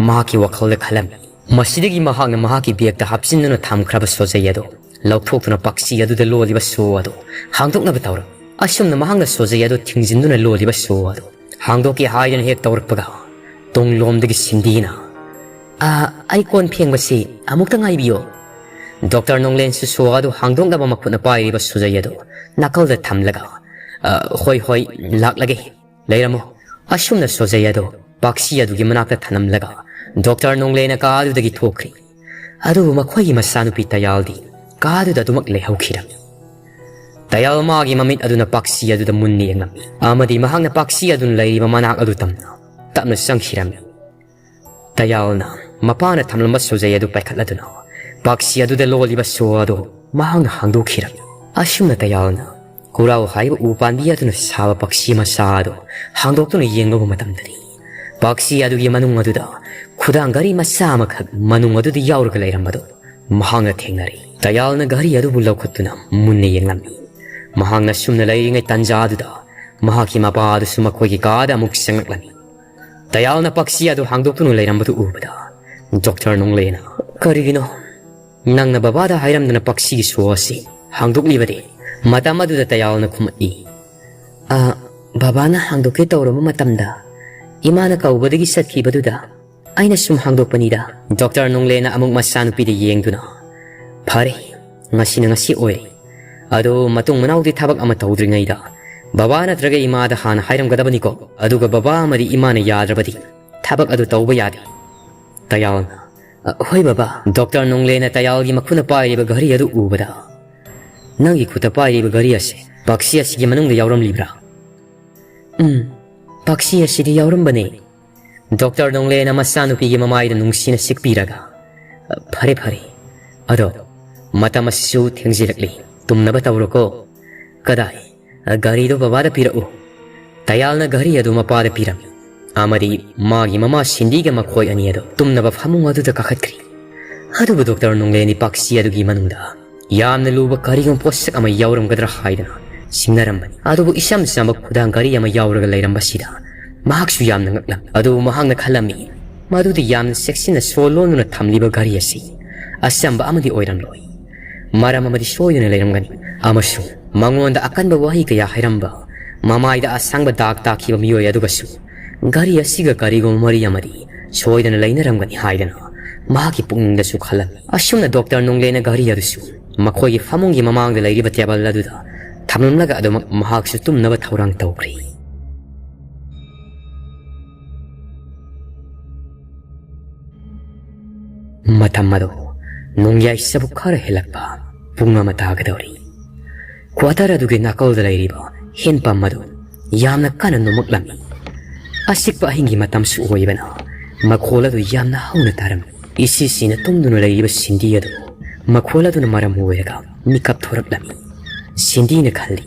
ꯃꯍꯥꯛꯀꯤ ꯋꯥꯈꯜꯗ ꯈꯜꯂꯝꯃꯤ꯫ ꯃꯁꯤꯗꯒꯤ ꯃꯍꯥꯛꯅ ꯃꯍꯥꯛꯀꯤ ꯕꯦꯒꯇ ꯍꯥꯞꯆꯤꯟꯗꯨꯅ ꯊꯝꯈ꯭ꯔꯕ ꯁꯣꯖꯩ ꯑꯗꯨ ꯂꯧꯊꯣꯛꯇꯨꯅ ꯄꯥꯛꯁꯤ ꯑꯗꯨꯗ ꯂꯣꯜꯂꯤꯕ ꯁꯣ ꯑꯗꯨ ꯍꯥꯡꯗꯣꯛꯅꯕ ꯇꯧꯔꯝꯃꯤ꯫ ꯑꯁꯨꯝꯅ ꯃꯍꯥꯛꯅ ꯁꯣꯖꯩ ꯑꯗꯨ ꯊꯤꯡꯖꯤꯟꯗꯨꯅ ꯂꯣꯜꯂꯤꯕ ꯁꯣ ꯑꯗꯨ ꯍꯥꯡꯗꯣꯛꯀꯦ ꯍꯥꯏꯗꯨꯅ ꯍꯦꯛ ꯇꯧꯔꯛꯄꯒ, ꯇꯨꯡꯂꯣꯝꯗꯒꯤ ꯁꯤꯟꯗꯤꯅ, "ꯑꯥ, ꯑꯩ ꯀꯣꯟ ꯐꯦꯡꯕꯁꯤ ꯑꯃꯨꯛꯇ ꯉꯥꯏꯕꯤꯌꯣ"꯫ ꯗꯣꯛꯇꯔ ꯅꯣꯡꯂꯦꯟꯁꯨ ꯁꯣ ꯑꯗꯨ ꯍꯥꯡꯗꯣꯛꯅꯕ ꯃꯈꯨꯠꯅ ꯄꯥꯏꯔꯤꯕ ꯁꯣꯖꯩ ꯑꯗꯨ ꯅꯥꯀꯜꯗ ꯊꯝꯂꯒ, "ꯑ, ꯍꯣꯏ, ꯍꯣꯏ, ꯂꯥꯛꯂꯒꯦ꯫ ꯂꯩꯔꯝꯃꯣ"꯫ ꯑꯁꯨꯝꯅ ꯁꯣꯖꯩ ꯑꯗꯨ ꯄꯥꯛꯁꯤ ꯑꯗꯨꯒꯤ ꯃꯅꯥꯛꯇ ꯊꯅꯝꯂꯒ ꯗꯣꯛꯇꯔ ꯅꯣꯡꯂꯦꯅ ꯀꯥ ꯑꯗꯨꯗꯒꯤ ꯊꯣꯛꯈ꯭ꯔꯤ꯫ ꯑꯗꯨꯕꯨ ꯃꯈꯣꯏꯒꯤ ꯃꯆꯥꯅꯨꯄꯤ ꯇꯌꯥꯜꯗꯤ ꯀꯥ ꯑꯗꯨꯗ ꯑꯗꯨꯃꯛ ꯂꯩꯍꯧꯈꯤꯔꯝꯃꯤ꯫ ꯇꯌꯥꯜ ꯃꯥꯒꯤ ꯃꯃꯤꯠ ꯑꯗꯨꯅ ꯄꯥꯛꯁꯤ ꯑꯗꯨꯗ ꯃꯨꯟꯅ ꯌꯦꯡꯂꯝꯃꯤ ꯑꯃꯗꯤ ꯃꯍꯥꯛꯅ ꯄꯥꯛꯁꯤ ꯑꯗꯨꯅ ꯂꯩꯔꯤꯕ ꯃꯅꯥꯛ ꯑꯗꯨ ꯇꯝꯅ ꯇꯞꯅ ꯆꯪꯈꯤꯔꯝꯃꯤ꯫ ꯇꯌꯥꯜꯅ ꯃꯄꯥꯅ ꯊꯝꯂꯝꯕ ꯁꯣꯖꯩ ꯑꯗꯨ ꯄꯥꯏꯈꯠꯂꯗꯨꯅ ꯄꯥꯛꯁꯤ ꯑꯗꯨꯗ ꯂꯣꯜꯂꯤꯕ ꯁꯣ ꯑꯗꯨ ꯃꯍꯥꯛꯅ ꯍꯥꯡꯗꯣꯛꯈꯤꯔꯝꯃꯤ꯫ ꯑꯁꯨꯝꯅ ꯇꯌꯥꯜꯅ ꯀꯨꯔꯥꯎ ꯍꯥꯏꯕ ꯎ ꯄꯥꯝꯕꯤ ꯑꯗꯨꯅ ꯁꯥꯕ ꯄꯥꯛꯁꯤ ꯃꯆꯥ ꯑꯗꯨ ꯍꯥꯡꯗꯣꯛꯇꯨꯅ ꯌꯦꯡꯂꯨꯕ ꯃꯇꯝꯗꯗꯤ, ꯄꯥꯛꯁꯤ ꯑꯗꯨꯒꯤ ꯃꯅꯨꯡ ꯑꯗꯨꯗ ꯈꯨꯗꯥꯡ ꯘꯔꯤ ꯃꯆꯥ ꯑꯃꯈꯛ ꯃꯅꯨꯡ ꯑꯗꯨꯗ ꯌꯥꯎꯔꯒ ꯂꯩꯔꯝꯕꯗꯨ ꯃꯍꯥꯛꯅ ꯊꯦꯡꯅꯔꯦ꯫ ꯇꯌꯥꯜꯅ ꯘꯔꯤ ꯑꯗꯨꯕꯨ ꯂꯧꯈꯠꯇꯨꯅ ꯃꯨꯟꯅ ꯌꯦꯡꯂꯝꯃꯤ꯫ ꯃꯍꯥꯛꯅ ꯁꯨꯝꯅ ꯂꯩꯔꯤꯉꯩ ꯇꯥꯟꯖꯥ ꯑꯗꯨꯗ ꯃꯍꯥꯛꯀꯤ ꯃꯄꯥ ꯑꯗꯨꯁꯨ ꯃꯈꯣꯏꯒꯤ ꯀꯥꯗ ꯑꯃꯨꯛ ꯆꯪꯂꯛꯂꯝꯃꯤ꯫ ꯇꯌꯥꯜꯅ ꯄꯥꯛꯁꯤ ꯑꯗꯨ ꯍꯥꯡꯗꯣꯛꯇꯨꯅ ꯂꯩꯔꯝꯕꯗꯨ ꯎꯕꯗ ꯗꯣꯛꯇꯔ ꯅꯣꯡꯂꯦꯅ, "ꯀꯔꯤꯒꯤꯅꯣ ꯅꯪꯅ ꯕꯕꯥꯗ ꯍꯥꯏꯔꯝꯗꯅ ꯄꯥꯛꯁꯤꯒꯤ ꯁꯣ ꯑꯁꯤ ꯍꯥꯡꯗꯣꯛꯂꯤꯕꯗꯤ?" ꯃꯇꯝ ꯑꯗꯨꯗ ꯇꯌꯥꯜꯅ ꯈꯨꯝꯃꯛꯏ, "ꯑ, ꯕꯕꯥꯅ ꯍꯥꯡꯗꯣꯛꯀꯦ ꯇꯧꯔꯕ ꯃꯇꯝꯗ ꯏꯃꯥꯅ ꯀꯧꯕꯗꯒꯤ ꯆꯠꯈꯤꯕꯗꯨꯗ ꯑꯩꯅ ꯁꯨꯝ ꯍꯥꯡꯗꯣꯛꯄꯅꯤꯗ꯫ ꯗꯣꯛꯇꯔ ꯅꯣꯡꯂꯦꯅ ꯑꯃꯨꯛ ꯃꯆꯥꯅꯨꯄꯤꯗ ꯌꯦꯡꯗꯨꯅ, "ꯐꯔꯦ, ꯉꯁꯤꯅ ꯉꯁꯤ ꯑꯣꯏꯔꯦ꯫ ꯑꯗꯣ ꯃꯇꯨꯡ ꯃꯅꯥꯎꯗꯤ ꯊꯕꯛ ꯑꯃ ꯇꯧꯗ꯭ꯔꯤꯉꯩꯗ ꯕꯕꯥ ꯅꯠꯇ꯭ꯔꯒ ꯏꯃꯥꯗ ꯍꯥꯟꯅ ꯍꯥꯏꯔꯝꯒꯗꯕꯅꯤꯀꯣ꯫ ꯑꯗꯨꯒ ꯕꯕꯥ ꯑꯃꯗꯤ ꯏꯃꯥꯅ ꯌꯥꯗ꯭ꯔꯕꯗꯤ ꯊꯕꯛ ꯑꯗꯨ ꯇꯧꯕ ꯌꯥꯗꯦ꯫" ꯇꯌꯥꯜꯅ, "ꯑ, ꯍꯣꯏ ꯕꯕꯥ꯫" ꯗꯣꯛꯇꯔ ꯅꯣꯡꯂꯦꯅ ꯇꯌꯥꯜꯒꯤ ꯃꯈꯨꯠꯅ ꯄꯥꯏꯔꯤꯕ ꯘꯔꯤ ꯑꯗꯨ ꯎꯕꯗ, "ꯅꯪꯒꯤ ꯈꯨꯠꯇ ꯄꯥꯏꯔꯤꯕ ꯘꯔꯤ ꯑꯁꯦ ꯄꯛꯁꯤ ꯑꯁꯤꯒꯤ ꯃꯅꯨꯡꯗ ꯌꯥꯎꯔꯝꯂꯤꯕ꯭ꯔꯥ?" "ꯎꯝ, ꯄꯛꯁꯤ ꯑꯁꯤꯗꯤ ꯌꯥꯎꯔꯝꯕꯅꯦ꯫" ꯗꯣꯛꯇꯔ ꯅꯣꯡꯂꯦꯅ ꯃꯆꯥꯅꯨꯄꯤꯒꯤ ꯃꯃꯥꯏꯗ ꯅꯨꯡꯁꯤꯅ ꯁꯤꯛꯄꯤꯔꯒ, "ꯐꯔꯦ, ꯐꯔꯦ꯫ ꯑꯗꯣ ꯃꯇꯝ ꯑꯁꯤꯁꯨ ꯊꯦꯡꯖꯤꯜꯂꯛꯂꯤ꯫ ꯇꯨꯝꯅꯕ ꯇꯧꯔꯣꯀꯣ꯫ ꯀꯗꯥꯏ? ꯒꯥꯔꯤꯗꯣ ꯕꯕꯥꯗ ꯄꯤꯔꯛꯎ꯫" ꯇꯌꯥꯜꯅ ꯘꯔꯤ ꯑꯗꯨ ꯃꯄꯥꯗ ꯄꯤꯔꯝꯃꯤ꯫ ꯑꯃꯗꯤ ꯃꯥꯒꯤ ꯃꯃꯥ ꯁꯤꯟꯗꯤꯒ ꯃꯈꯣꯏ ꯑꯅꯤ ꯑꯗꯨ ꯇꯨꯝꯅꯕ ꯐꯃꯨꯡ ꯑꯗꯨꯗ ꯀꯥꯈꯠꯈ꯭ꯔꯦ꯫ ꯑꯗꯨꯕꯨ ꯗꯣꯛꯇꯔ ꯅꯣꯡꯂꯦꯟꯗꯤ ꯄꯥꯛꯁꯤ ꯑꯗꯨꯒꯤ ꯃꯅꯨꯡꯗ ꯌꯥꯝꯅ ꯂꯨꯕ ꯀꯔꯤꯒꯨꯝꯕ ꯄꯣꯠꯁꯛ ꯑꯃ ꯌꯥꯎꯔꯝꯒꯗ꯭ꯔꯥ ꯍꯥꯏꯗꯅ ꯆꯤꯡꯅꯔꯝꯕꯅꯤ꯫ ꯑꯗꯨꯕꯨ ꯏꯆꯝ ꯆꯝꯕ ꯈꯨꯗꯥꯡ ꯘꯔꯤ ꯑꯃ ꯌꯥꯎꯔꯒ ꯂꯩꯔꯝꯕꯁꯤꯗ ꯃꯍꯥꯛꯁꯨ ꯌꯥꯝꯅ ꯉꯛꯂꯝꯃꯤ꯫ ꯑꯗꯨꯕꯨ ꯃꯍꯥꯛꯅ ꯈꯜꯂꯝꯃꯤ, ꯃꯗꯨꯗꯤ ꯌꯥꯝꯅ ꯆꯦꯛꯁꯤꯟꯅ ꯁꯣ ꯂꯣꯟꯗꯨꯅ ꯊꯝꯂꯤꯕ ꯘꯔꯤ ꯑꯁꯤ ꯑꯆꯝꯕ ꯑꯃꯗꯤ ꯑꯣꯏꯔꯝꯂꯣꯏ꯫ ꯃꯔꯝ ꯑꯃꯗꯤ ꯁꯣꯏꯗꯅ ꯂꯩꯔꯝꯒꯅꯤ꯫ ꯑꯃꯁꯨꯡ ꯃꯉꯣꯟꯗ ꯑꯀꯟꯕ ꯋꯥꯍꯩ ꯀꯌꯥ ꯍꯥꯏꯔꯝꯕ, ꯃꯃꯥꯏꯗ ꯑꯁꯥꯡꯕ ꯗꯥꯛ ꯇꯥꯈꯤꯕ ꯃꯤꯑꯣꯏ ꯑꯗꯨꯒꯁꯨ ꯘꯔꯤ ꯑꯁꯤꯒ ꯀꯔꯤꯒꯨꯝꯕ ꯃꯔꯤ ꯑꯃꯗꯤ ꯁꯣꯏꯗꯅ ꯂꯩꯅꯔꯝꯒꯅꯤ ꯍꯥꯏꯗꯅ ꯃꯍꯥꯛꯀꯤ ꯄꯨꯛꯅꯤꯡꯗꯁꯨ ꯈꯜꯂꯝꯃꯤ꯫ ꯑꯁꯨꯝꯅ ꯗꯣꯛꯇꯔ ꯅꯣꯡꯂꯦꯅ ꯘꯔꯤ ꯑꯗꯨꯁꯨ ꯃꯈꯣꯏꯒꯤ ꯐꯃꯨꯡꯒꯤ ꯃꯃꯥꯡꯗ ꯂꯩꯔꯤꯕ ꯇꯦꯕꯜ ꯑꯗꯨꯗ ꯊꯝꯂꯝꯂꯒ ꯑꯗꯨꯃꯛ ꯃꯍꯥꯛꯁꯨ ꯇꯨꯝꯅꯕ ꯊꯧꯔꯥꯡ ꯇꯧꯈ꯭ꯔꯦ꯫ ꯃꯇꯝ ꯑꯗꯨ ꯅꯣꯡꯌꯥꯏ ꯆꯕꯨꯛ ꯈꯔ ꯍꯦꯜꯂꯛꯄ ꯄꯨꯡ ꯑꯃ ꯇꯥꯒꯗꯧꯔꯤ꯫ ꯀ꯭ꯋꯥꯇꯔ ꯑꯗꯨꯒꯤ ꯅꯥꯀꯜꯗ ꯂꯩꯔꯤꯕ ꯍꯦꯟꯄꯝ ꯑꯗꯨ ꯌꯥꯝꯅ ꯀꯟꯅ ꯅꯣꯝꯃꯛꯂꯝꯃꯤ꯫ ꯑꯆꯤꯛꯄ ꯑꯍꯤꯡꯒꯤ ꯃꯇꯝꯁꯨ ꯑꯣꯏꯕꯅ ꯃꯈꯣꯜ ꯑꯗꯨ ꯌꯥꯝꯅ ꯍꯧꯅ ꯇꯥꯔꯝꯃꯤ꯫ ꯏꯁꯤꯁꯤꯅ ꯇꯨꯝꯗꯨꯅ ꯂꯩꯔꯤꯕ ꯁꯤꯟꯗꯤ ꯑꯗꯨ ꯃꯈꯣꯜ ꯑꯗꯨꯅ ꯃꯔꯝ ꯑꯣꯏꯔꯒ ꯃꯤꯀꯞ ꯊꯣꯔꯛꯂꯝꯃꯤ꯫ ꯁꯤꯟꯗꯤꯅ ꯈꯜꯂꯤ,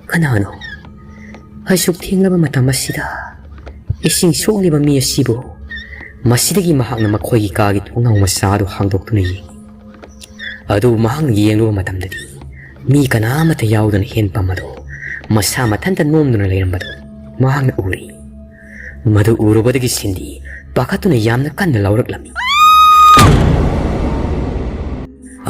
"ꯀꯅꯥꯅꯣ ꯑꯁꯨꯛ ꯊꯦꯡꯂꯕ ꯃꯇꯝ ꯑꯁꯤꯗ ꯏꯁꯤꯡ ꯁꯣꯛꯂꯤꯕ ꯃꯤ ꯑꯁꯤꯕꯨ?" ꯃꯁꯤꯗꯒꯤ ꯃꯍꯥꯛꯅ ꯃꯈꯣꯏꯒꯤ ꯀꯥꯒꯤ ꯊꯣꯡꯅꯥꯎ ꯃꯆꯥ ꯑꯗꯨ ꯍꯥꯡꯗꯣꯛꯇꯨꯅ ꯌꯦꯡꯉꯤ꯫ ꯑꯗꯨꯕꯨ ꯃꯍꯥꯛꯅ ꯌꯦꯡꯂꯨꯕ ꯃꯇꯝꯗꯗꯤ ꯃꯤ ꯀꯅꯥ ꯑꯃꯠꯇ ꯌꯥꯎꯗꯅ ꯍꯦꯟꯄꯝ ꯑꯗꯨ ꯃꯁꯥ ꯃꯊꯟꯇ ꯅꯣꯝꯗꯨꯅ ꯂꯩꯔꯝꯕꯗꯨ ꯃꯍꯥꯛꯅ ꯎꯔꯤ꯫ ꯃꯗꯨ ꯎꯔꯨꯕꯗꯒꯤ ꯁꯤꯟꯗꯤ ꯄꯥꯈꯠꯇꯨꯅ ꯌꯥꯝꯅ ꯀꯟꯅ ꯂꯥꯎꯔꯛꯂꯝꯃꯤ꯫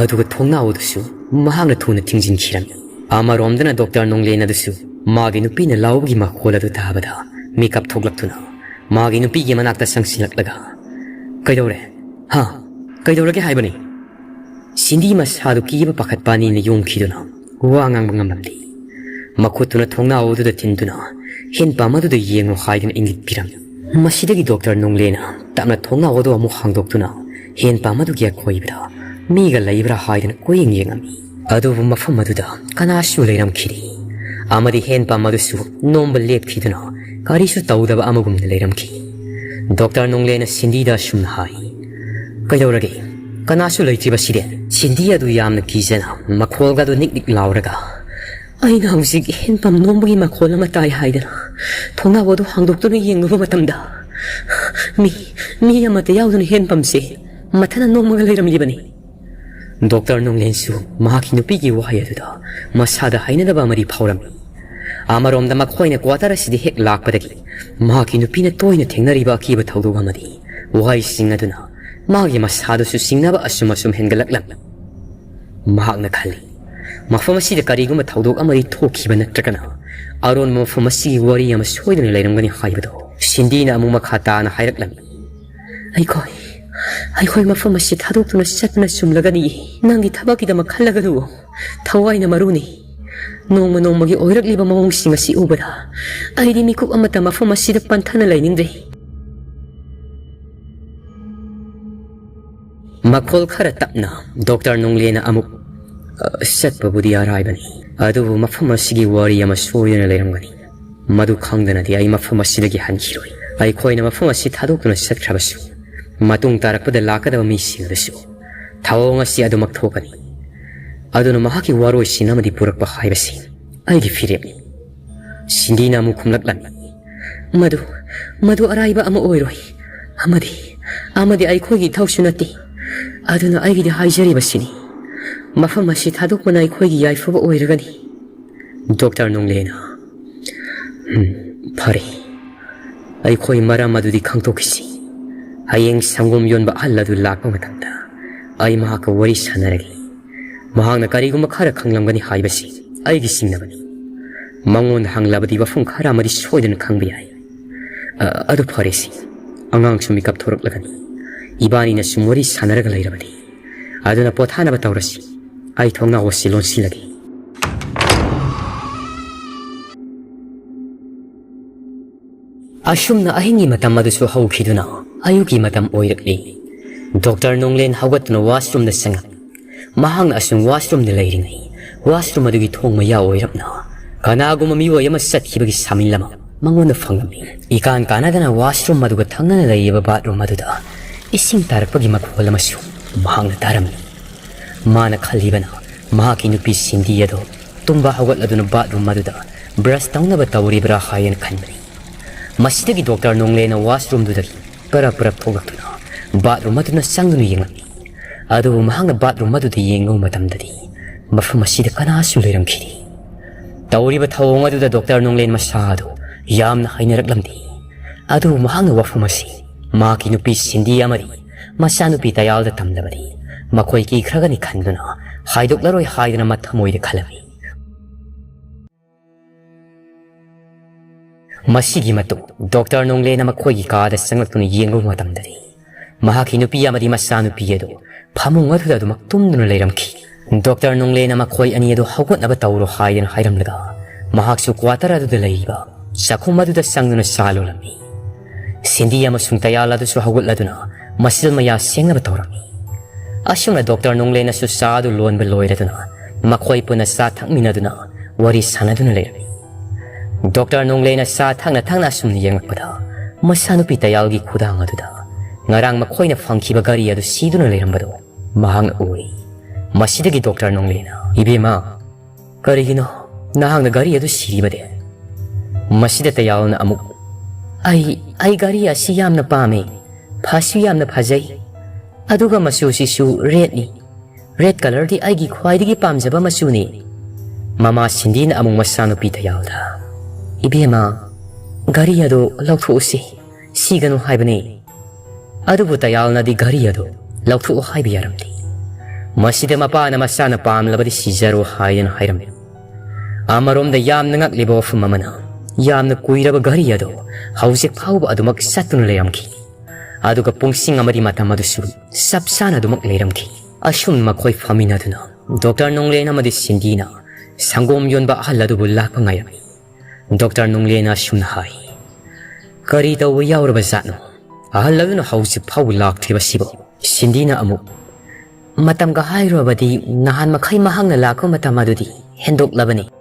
ꯑꯗꯨꯒ ꯊꯣꯡꯅꯥꯎ ꯑꯗꯨꯁꯨ ꯃꯍꯥꯛꯅ ꯊꯨꯅ ꯊꯤꯡꯖꯤꯟꯈꯤꯔꯝꯃꯤ꯫ ꯑꯃꯔꯣꯝꯗꯅ ꯗꯣꯛꯇꯔ ꯅꯣꯡꯂꯦꯟ ꯑꯗꯨꯁꯨ ꯃꯥꯒꯤ ꯅꯨꯄꯤꯅ ꯂꯥꯎꯕꯒꯤ ꯃꯈꯣꯜ ꯑꯗꯨ ꯇꯥꯕꯗ ꯃꯤꯀꯞ ꯊꯣꯛꯂꯛꯇꯨꯅ ꯃꯥꯒꯤ ꯅꯨꯄꯤꯒꯤ ꯃꯅꯥꯛꯇ ꯆꯪꯁꯤꯜꯂꯛꯂꯒ, "ꯀꯩꯗꯧꯔꯦ? ꯍꯥ? ꯀꯩꯗꯧꯔꯒꯦ ꯍꯥꯏꯕꯅꯤ?" ꯁꯤꯟꯗꯤ ꯃꯁꯥꯗꯨ ꯀꯤꯕ ꯄꯥꯈꯠꯄ ꯑꯅꯤꯅ ꯌꯣꯝꯈꯤꯗꯨꯅ ꯋꯥ ꯉꯥꯡꯕ ꯉꯝꯂꯝꯗꯦ꯫ ꯃꯈꯨꯠꯇꯨꯅ ꯊꯣꯡꯅꯥꯎ ꯑꯗꯨꯗ ꯊꯤꯟꯗꯨꯅ, "ꯍꯦꯟꯄꯝ ꯑꯗꯨꯗ ꯌꯦꯡꯂꯣ" ꯍꯥꯏꯗꯨꯅ ꯏꯪꯒꯤꯠ ꯄꯤꯔꯝꯃꯤ꯫ ꯃꯁꯤꯗꯒꯤ ꯗꯣꯛꯇꯔ ꯅꯣꯡꯂꯦꯅ ꯇꯞꯅ ꯊꯣꯡꯅꯥꯎ ꯑꯗꯨ ꯑꯃꯨꯛ ꯍꯥꯡꯗꯣꯛꯇꯨꯅ, ꯍꯦꯟꯄꯝ ꯑꯗꯨꯒꯤ ꯑꯀꯣꯏꯕꯗ ꯃꯤꯒ ꯂꯩꯕ꯭ꯔꯥ ꯍꯥꯏꯗꯨꯅ ꯀꯣꯏꯌꯦꯡ ꯌꯦꯡꯉꯝꯃꯤ꯫ ꯑꯗꯨꯕꯨ ꯃꯐꯝ ꯑꯗꯨꯗ ꯀꯅꯥꯁꯨ ꯂꯩꯔꯝꯈꯤꯗꯦ꯫ ꯑꯃꯗꯤ ꯍꯦꯟꯄꯝ ꯑꯗꯨꯁꯨ ꯅꯣꯝꯕ ꯂꯦꯞꯈꯤꯗꯨꯅ ꯀꯔꯤꯁꯨ ꯇꯧꯗꯕ ꯑꯃꯒꯨꯝꯅ ꯂꯩꯔꯝꯈꯤ꯫ ꯗꯣꯛꯇꯔ ꯅꯣꯡꯂꯦꯅ ꯁꯤꯟꯗꯤꯗ ꯑꯁꯨꯝꯅ ꯍꯥꯏ, "ꯀꯩꯗꯧꯔꯒꯦ? ꯀꯅꯥꯁꯨ ꯂꯩꯇ꯭ꯔꯤꯕꯁꯤꯗꯤ?" ꯁꯤꯟꯗꯤ ꯑꯗꯨ ꯌꯥꯝꯅ ꯀꯤꯖꯅ ꯃꯈꯣꯜꯒ ꯑꯗꯨ ꯅꯤꯛ ꯅꯤꯛ ꯂꯥꯎꯔꯒ, "ꯑꯩꯅ ꯍꯧꯖꯤꯛ ꯍꯦꯟꯄꯝ ꯅꯣꯝꯕꯒꯤ ꯃꯈꯣꯜ ꯑꯃ ꯇꯥꯏ" ꯍꯥꯏꯗꯅ ꯊꯣꯡꯅꯥꯎ ꯑꯗꯨ ꯍꯥꯡꯗꯣꯛꯇꯨꯅ ꯌꯦꯡꯂꯨꯕ ꯃꯇꯝꯗ, ꯃꯤ, ꯃꯤ ꯑꯃꯠꯇ ꯌꯥꯎꯗꯅ ꯍꯦꯟꯄꯝꯁꯦ ꯃꯊꯟꯇ ꯅꯣꯝꯃꯒ ꯂꯩꯔꯝꯂꯤꯕꯅꯤ꯫ ꯗꯣꯛꯇꯔ ꯅꯣꯡꯂꯦꯟꯁꯨ ꯃꯍꯥꯛꯀꯤ ꯅꯨꯄꯤꯒꯤ ꯋꯥꯍꯩ ꯑꯗꯨꯗ ꯃꯁꯥꯗ ꯍꯩꯅꯗꯕ ꯑꯃꯗꯤ ꯐꯥꯎꯔꯝꯃꯤ꯫ ꯑꯃꯔꯣꯝꯗ ꯃꯈꯣꯏꯅ ꯀ꯭ꯋꯥꯇꯔ ꯑꯁꯤꯗ ꯍꯦꯛ ꯂꯥꯛꯄꯗꯒꯤ ꯃꯍꯥꯛꯀꯤ ꯅꯨꯄꯤꯅ ꯇꯣꯏꯅ ꯊꯦꯡꯅꯔꯤꯕ ꯑꯀꯤꯕ ꯊꯧꯗꯣꯛ ꯑꯃꯗꯤ ꯋꯥꯍꯩꯁꯤꯡ ꯑꯗꯨꯅ ꯃꯥꯒꯤ ꯃꯁꯥꯗꯨꯁꯨ ꯆꯤꯡꯅꯕ ꯑꯁꯨꯝ ꯑꯁꯨꯝ ꯍꯦꯟꯒꯠꯂꯛꯂꯝꯃꯤ꯫ ꯃꯍꯥꯛꯅ ꯈꯜꯂꯤ, ꯃꯐꯝ ꯑꯁꯤꯗ ꯀꯔꯤꯒꯨꯝꯕ ꯊꯧꯗꯣꯛ ꯑꯃꯗꯤ ꯊꯣꯛꯈꯤꯕ ꯅꯠꯇ꯭ꯔꯒꯅ ꯑꯔꯣꯟꯕ ꯃꯐꯝ ꯑꯁꯤꯒꯤ ꯋꯥꯔꯤ ꯑꯃ ꯁꯣꯏꯗꯅ ꯂꯩꯔꯝꯒꯅꯤ ꯍꯥꯏꯕꯗꯣ꯫ ꯁꯤꯟꯗꯤꯅ ꯑꯃꯨꯛ ꯃꯈꯥ ꯇꯥꯅ ꯍꯥꯏꯔꯛꯂꯝꯃꯤ, "ꯑꯩꯈꯣꯏ, ꯑꯩꯈꯣꯏ ꯃꯐꯝ ꯑꯁꯤ ꯊꯥꯗꯣꯛꯇꯨꯅ ꯆꯠꯄꯅ ꯆꯨꯝꯂꯒꯅꯤ꯫ ꯅꯪꯒꯤ ꯊꯕꯛꯀꯤꯗꯃꯛ ꯈꯜꯂꯒꯅꯨ꯫ ꯊꯋꯥꯏꯅ ꯃꯔꯨꯅꯤ꯫ ꯅꯣꯡꯃ ꯅꯣꯡꯃꯒꯤ ꯑꯣꯏꯔꯛꯂꯤꯕ ꯃꯑꯣꯡꯁꯤꯡ ꯑꯁꯤ ꯎꯕꯗ ꯑꯩꯗꯤ ꯃꯤꯀꯨꯞ ꯑꯃꯠꯇ ꯃꯐꯝ ꯑꯁꯤꯗ ꯄꯟꯊꯅ ꯂꯩꯅꯤꯡꯗꯦ"꯫ ꯃꯈꯣꯜ ꯈꯔ ꯇꯞꯅ ꯗꯣꯛꯇꯔ ꯅꯣꯡꯂꯦꯅ ꯑꯃꯨꯛ, "ꯑ, ꯆꯠꯄꯕꯨꯗꯤ ꯑꯔꯥꯏꯕꯅꯤ, ꯑꯗꯨꯕꯨ ꯃꯐꯝ ꯑꯁꯤꯒꯤ ꯋꯥꯔꯤ ꯑꯃ ꯁꯣꯏꯗꯅ ꯂꯩꯔꯝꯒꯅꯤ꯫ ꯃꯗꯨ ꯈꯪꯗꯅꯗꯤ ꯑꯩ ꯃꯐꯝ ꯑꯁꯤꯗꯒꯤ ꯍꯟꯈꯤꯔꯣꯏ꯫ ꯑꯩꯈꯣꯏꯅ ꯃꯐꯝ ꯑꯁꯤ ꯊꯥꯗꯣꯛꯇꯨꯅ ꯆꯠꯈ꯭ꯔꯕꯁꯨ, ꯃꯇꯨꯡ ꯇꯥꯔꯛꯄꯗ ꯂꯥꯛꯀꯗꯕ ꯃꯤꯁꯤꯡ ꯑꯗꯨꯁꯨ ꯊꯧꯑꯣꯡ ꯑꯁꯤ ꯑꯗꯨꯃꯛ ꯊꯣꯛꯀꯅꯤ꯫ ꯑꯗꯨꯅ ꯃꯍꯥꯛꯀꯤ ꯋꯥꯔꯣꯏꯁꯤꯟ ꯑꯃꯗꯤ ꯄꯨꯔꯛꯄ ꯍꯥꯏꯕꯁꯤ ꯑꯩꯒꯤ ꯐꯤꯔꯦꯞꯅꯤ"꯫ ꯁꯤꯟꯗꯤꯅ ꯑꯃꯨꯛ ꯈꯨꯝꯂꯛꯂꯝꯃꯤ, "ꯃꯗꯨ, ꯃꯗꯨ ꯑꯔꯥꯏꯕ ꯑꯃ ꯑꯣꯏꯔꯣꯏ꯫ ꯑꯃꯗꯤ, ꯑꯃꯗꯤ ꯑꯩꯈꯣꯏꯒꯤ ꯏꯊꯧꯁꯨ ꯅꯠꯇꯦ꯫ ꯑꯗꯨꯅ ꯑꯩꯒꯤꯗꯤ ꯍꯥꯏꯖꯔꯤꯕꯁꯤꯅꯤ, ꯃꯐꯝ ꯑꯁꯤ ꯊꯥꯗꯣꯛꯄꯅ ꯑꯩꯈꯣꯏꯒꯤ ꯌꯥꯏꯐꯕ ꯑꯣꯏꯔꯒꯅꯤ"꯫ ꯗꯣꯛꯇꯔ ꯅꯣꯡꯂꯦꯅ, "ꯎꯝ, ꯐꯔꯦ꯫ ꯑꯩꯈꯣꯏ ꯃꯔꯝ ꯑꯗꯨꯗꯤ ꯈꯪꯗꯣꯛꯈꯤꯁꯤ꯫ ꯍꯌꯦꯡ ꯁꯪꯒꯣꯝ ꯌꯣꯟꯕ ꯑꯍꯜ ꯑꯗꯨ ꯂꯥꯛꯄ ꯃꯇꯝꯗ ꯑꯩ ꯃꯍꯥꯛꯀ ꯋꯥꯔꯤ ꯁꯥꯟꯅꯔꯒꯦ꯫ ꯃꯍꯥꯛꯅ ꯀꯔꯤꯒꯨꯝꯕ ꯈꯔ ꯈꯪꯂꯝꯒꯅꯤ ꯍꯥꯏꯕꯁꯤ ꯑꯩꯒꯤ ꯆꯤꯡꯅꯕꯅꯤ꯫ ꯃꯉꯣꯟꯗ ꯍꯪꯂꯕꯗꯤ ꯋꯥꯐꯝ ꯈꯔ ꯑꯃꯗꯤ ꯁꯣꯏꯗꯅ ꯈꯪꯕ ꯌꯥꯏ"꯫ ꯑ, ꯑꯗꯨ ꯐꯔꯦꯁꯤ, ꯑꯉꯥꯡꯁꯨ ꯃꯤꯀꯞ ꯊꯣꯔꯛꯂꯒꯅꯤ꯫ ꯏꯕꯥꯅꯤꯅ ꯁꯨꯝ ꯋꯥꯔꯤ ꯁꯥꯟꯅꯔꯒ ꯂꯩꯔꯕꯗꯤ꯫ ꯑꯗꯨꯅ ꯄꯣꯊꯥꯅꯕ ꯇꯧꯔꯁꯤ꯫ ꯑꯩ ꯊꯣꯡꯅꯥꯎ ꯑꯁꯤ ꯂꯣꯟꯁꯤꯜꯂꯒꯦ꯫ ꯑꯁꯨꯝꯅ ꯑꯍꯤꯡꯒꯤ ꯃꯇꯝ ꯑꯗꯨꯁꯨ ꯍꯧꯈꯤꯗꯨꯅ ꯑꯌꯨꯛꯀꯤ ꯃꯇꯝ ꯑꯣꯏꯔꯛꯂꯤ꯫ ꯗꯣꯛꯇꯔ ꯅꯣꯡꯂꯦꯟ ꯍꯧꯒꯠꯇꯨꯅ ꯋꯥꯁꯔꯨꯝꯗ ꯆꯪꯂꯛꯏ꯫ ꯃꯍꯥꯛꯅ ꯑꯁꯨꯝ ꯋꯥꯁꯔꯨꯝꯗ ꯂꯩꯔꯤꯉꯩ, ꯋꯥꯁꯔꯨꯝ ꯑꯗꯨꯒꯤ ꯊꯣꯡ ꯃꯌꯥ ꯑꯣꯏꯔꯞꯅ ꯀꯅꯥꯒꯨꯝꯕ ꯃꯤꯑꯣꯏ ꯑꯃ ꯆꯠꯈꯤꯕꯒꯤ ꯁꯥꯃꯤꯜ ꯑꯃ ꯃꯉꯣꯟꯗ ꯐꯪꯂꯝꯃꯤ꯫ ꯏꯀꯥꯟ ꯀꯥꯟꯅꯗꯅ ꯋꯥꯁꯔꯨꯝ ꯑꯗꯨꯒ ꯊꯪꯅꯅ ꯂꯩꯔꯤꯕ ꯕꯥꯠꯔꯨꯝ ꯑꯗꯨꯗ ꯏꯁꯤꯡ ꯇꯥꯔꯛꯄꯒꯤ ꯃꯈꯣꯜ ꯑꯃꯁꯨ ꯃꯍꯥꯛꯅ ꯇꯥꯔꯝꯃꯤ꯫ ꯃꯥꯅ ꯈꯜꯂꯤꯕꯅ ꯃꯍꯥꯛꯀꯤ ꯅꯨꯄꯤ ꯁꯤꯟꯗꯤ ꯑꯗꯨ ꯇꯨꯝꯕ ꯍꯧꯒꯠꯂꯗꯨꯅ ꯕꯥꯠꯔꯨꯝ ꯑꯗꯨꯗ ꯕ꯭ꯔꯁ ꯇꯧꯅꯕ ꯇꯧꯔꯤꯕ꯭ꯔꯥ ꯍꯥꯏꯅ ꯈꯟꯕꯅꯤ꯫ ꯃꯁꯤꯗꯒꯤ ꯗꯣꯛꯇꯔ ꯅꯣꯡꯂꯦꯟꯅ ꯋꯥꯁꯔꯨꯝꯗꯨꯗꯒꯤ ꯄꯔꯞ ꯄꯔꯞ ꯊꯣꯛꯂꯛꯇꯨꯅ ꯕꯥꯠꯔꯨꯝ ꯑꯗꯨꯅ ꯆꯪꯗꯨꯅ ꯌꯦꯡꯂꯝꯃꯤ꯫ ꯑꯗꯨꯕꯨ ꯃꯍꯥꯛꯅ ꯕꯥꯠꯔꯨꯝ ꯑꯗꯨꯗ ꯌꯦꯡꯂꯨꯕ ꯃꯇꯝꯗꯗꯤ ꯃꯐꯝ ꯑꯁꯤꯗ ꯀꯅꯥꯁꯨ ꯂꯩꯔꯝꯈꯤꯗꯦ꯫ ꯇꯧꯔꯤꯕ ꯊꯧꯑꯣꯡ ꯑꯗꯨꯗ ꯗꯣꯛꯇꯔ ꯅꯣꯡꯂꯦꯟ ꯃꯁꯥ ꯑꯗꯨ ꯌꯥꯝꯅ ꯍꯩꯅꯔꯛꯂꯝꯗꯦ꯫ ꯑꯗꯨꯕꯨ ꯃꯍꯥꯛꯅ ꯋꯥꯐꯝ ꯑꯁꯤ ꯃꯍꯥꯛꯀꯤ ꯅꯨꯄꯤ ꯁꯤꯟꯗꯤ ꯑꯃꯗꯤ ꯃꯆꯥꯅꯨꯄꯤ ꯇꯌꯥꯜꯗ ꯇꯝꯂꯕꯗꯤ ꯃꯈꯣꯏ ꯀꯤꯈ꯭ꯔꯒꯅꯤ ꯈꯟꯗꯨꯅ ꯍꯥꯏꯗꯣꯛꯂꯔꯣꯏ ꯍꯥꯏꯗꯨꯅ ꯃꯊꯃꯣꯏꯗ ꯈꯜꯂꯝꯃꯤ꯫ ꯃꯁꯤꯒꯤ ꯃꯇꯨꯡ ꯗꯣꯛꯇꯔ ꯅꯣꯡꯂꯦꯅ ꯃꯈꯣꯏꯒꯤ ꯀꯥꯗ ꯆꯪꯂꯛꯇꯨꯅ ꯌꯦꯡꯂꯨꯕ ꯃꯇꯝꯗꯗꯤ ꯃꯍꯥꯛꯀꯤ ꯅꯨꯄꯤ ꯑꯃꯗꯤ ꯃꯆꯥꯅꯨꯄꯤ ꯑꯗꯨ ꯐꯃꯨꯡ ꯑꯗꯨꯗ ꯑꯗꯨꯃꯛ ꯇꯨꯝꯗꯨꯅ ꯂꯩꯔꯝꯈꯤ꯫ ꯗꯣꯛꯇꯔ ꯅꯣꯡꯂꯦꯅ ꯃꯈꯣꯏ ꯑꯅꯤ ꯑꯗꯨ ꯍꯧꯒꯠꯅꯕ ꯇꯧꯔꯣ ꯍꯥꯏꯗꯨꯅ ꯍꯥꯏꯔꯝꯂꯒ ꯃꯍꯥꯛꯁꯨ ꯀ꯭ꯋꯥꯇꯔ ꯑꯗꯨꯗ ꯂꯩꯔꯤꯕ ꯆꯥꯛꯈꯨꯝ ꯑꯗꯨꯗ ꯆꯪꯗꯨꯅ ꯆꯥ ꯂꯣꯜꯂꯝꯃꯤ꯫ ꯁꯤꯟꯗꯤ ꯑꯃꯁꯨꯡ ꯇꯌꯥꯜ ꯑꯗꯨꯁꯨ ꯍꯧꯒꯠꯂꯗꯨꯅ ꯃꯆꯤꯜ ꯃꯌꯥ ꯁꯦꯡꯅꯕ ꯇꯧꯔꯝꯃꯤ꯫ ꯑꯁꯨꯝꯅ ꯗꯣꯛꯇꯔ ꯅꯣꯡꯂꯦꯅꯁꯨ ꯆꯥ ꯑꯗꯨ ꯂꯣꯟꯕ ꯂꯣꯏꯔꯗꯨꯅ ꯃꯈꯣꯏ ꯄꯨꯟꯅ ꯆꯥ ꯊꯛꯃꯤꯟꯅꯗꯨꯅ ꯋꯥꯔꯤ ꯁꯥꯟꯅꯗꯨꯅ ꯂꯩꯔꯝꯃꯤ꯫ ꯗꯣꯛꯇꯔ ꯅꯣꯡꯂꯦꯅ ꯆꯥ ꯊꯛꯅ ꯊꯛꯅ ꯑꯁꯨꯝꯅ ꯌꯦꯡꯂꯛꯄꯗ ꯃꯆꯥꯅꯨꯄꯤ ꯇꯌꯥꯜꯒꯤ ꯈꯨꯗꯥꯡ ꯑꯗꯨꯗ ꯉꯔꯥꯡ ꯃꯈꯣꯏꯅ ꯐꯪꯈꯤꯕ ꯘꯔꯤ ꯑꯗꯨ ꯁꯤꯗꯨꯅ ꯂꯩꯔꯝꯕꯗꯨ ꯃꯍꯥꯛꯅ ꯎꯏ꯫ ꯃꯁꯤꯗꯒꯤ ꯗꯣꯛꯇꯔ ꯅꯣꯡꯂꯦꯅ, "ꯏꯕꯦꯝꯃ, ꯀꯔꯤꯒꯤꯅꯣ ꯅꯍꯥꯛꯅ ꯘꯔꯤ ꯑꯗꯨ ꯁꯤꯔꯤꯕꯗꯤ?" ꯃꯁꯤꯗ ꯇꯌꯥꯜꯅ ꯑꯃꯨꯛ, "ꯑꯩ, ꯑꯩ ꯘꯔꯤ ꯑꯁꯤ ꯌꯥꯝꯅ ꯄꯥꯝꯃꯤ꯫ ꯐꯁꯨ ꯌꯥꯝꯅ ꯐꯖꯩ꯫ ꯑꯗꯨꯒ ꯃꯆꯨꯁꯤꯁꯨ ꯔꯦꯗꯅꯤ꯫ ꯔꯦꯗ ꯀꯂꯔꯗꯤ ꯑꯩꯒꯤ ꯈ꯭ꯋꯥꯏꯗꯒꯤ ꯄꯥꯝꯖꯕ ꯃꯆꯨꯅꯤ꯫" ꯃꯃꯥ ꯁꯤꯟꯗꯤꯅ ꯑꯃꯨꯛ ꯃꯆꯥꯅꯨꯄꯤ ꯇꯌꯥꯜꯗ, "ꯏꯕꯦꯝꯃ, ꯘꯔꯤ ꯑꯗꯨ ꯂꯧꯊꯣꯛꯎꯁꯤ꯫ ꯁꯤꯒꯅꯨ ꯍꯥꯏꯕꯅꯤ꯫" ꯑꯗꯨꯕꯨ ꯇꯌꯥꯜꯅꯗꯤ ꯘꯔꯤ ꯑꯗꯨ ꯂꯧꯊꯣꯛꯎ ꯍꯥꯏꯕ ꯌꯥꯔꯝꯗꯦ꯫ ꯃꯁꯤꯗ ꯃꯄꯥꯅ ꯃꯆꯥꯅ ꯄꯥꯝꯂꯕꯗꯤ ꯁꯤꯖꯔꯣ ꯍꯥꯏꯗꯨꯅ ꯍꯥꯏꯔꯝꯃꯤ꯫ ꯑꯃꯔꯣꯝꯗ ꯌꯥꯝꯅ ꯉꯛꯂꯤꯕ ꯋꯥꯐꯝ ꯑꯃꯅ, ꯌꯥꯝꯅ ꯀꯨꯏꯔꯕ ꯘꯔꯤ ꯑꯗꯨ ꯍꯧꯖꯤꯛ ꯐꯥꯎꯕ ꯑꯗꯨꯃꯛ ꯆꯠꯇꯨꯅ ꯂꯩꯔꯝꯈꯤ꯫ ꯑꯗꯨꯒ ꯄꯨꯡꯁꯤꯡ ꯑꯃꯗꯤ ꯃꯇꯝ ꯑꯗꯨꯁꯨ ꯆꯞ ꯆꯥꯅ ꯑꯗꯨꯃꯛ ꯂꯩꯔꯝꯈꯤ꯫ ꯑꯁꯨꯝꯅ ꯃꯈꯣꯏ ꯐꯝꯃꯤꯟꯅꯗꯨꯅ ꯗꯣꯛꯇꯔ ꯅꯨꯡꯂꯦꯟ ꯑꯃꯗꯤ ꯁꯤꯟꯗꯤꯅ ꯁꯪꯒꯣꯝ ꯌꯣꯟꯕ ꯑꯍꯜ ꯑꯗꯨꯕꯨ ꯂꯥꯛꯄ ꯉꯥꯏꯔꯝꯃꯤ꯫ ꯗꯣꯛꯇꯔ ꯅꯨꯡꯂꯦꯟꯅ ꯑꯁꯨꯝꯅ ꯍꯥꯏ, "ꯀꯔꯤ ꯇꯧꯕ ꯌꯥꯎꯔꯕ ꯖꯥꯠꯅꯣ? ꯑꯍꯜ ꯑꯗꯨꯅ ꯍꯧꯖꯤꯛ ꯐꯥꯎꯕ ꯂꯥꯛꯇ꯭ꯔꯤꯕꯁꯤꯕꯨ?" ꯁꯤꯟꯗꯤꯅ ꯑꯃꯨꯛ, "ꯃꯇꯝꯒ ꯍꯥꯏꯔꯨꯔꯕꯗꯤ ꯅꯍꯥꯟ ꯃꯈꯩ ꯃꯍꯥꯛꯅ ꯂꯥꯛꯄ ꯃꯇꯝ ꯑꯗꯨꯗꯤ ꯍꯦꯟꯗꯣꯛꯂꯕꯅꯤ꯫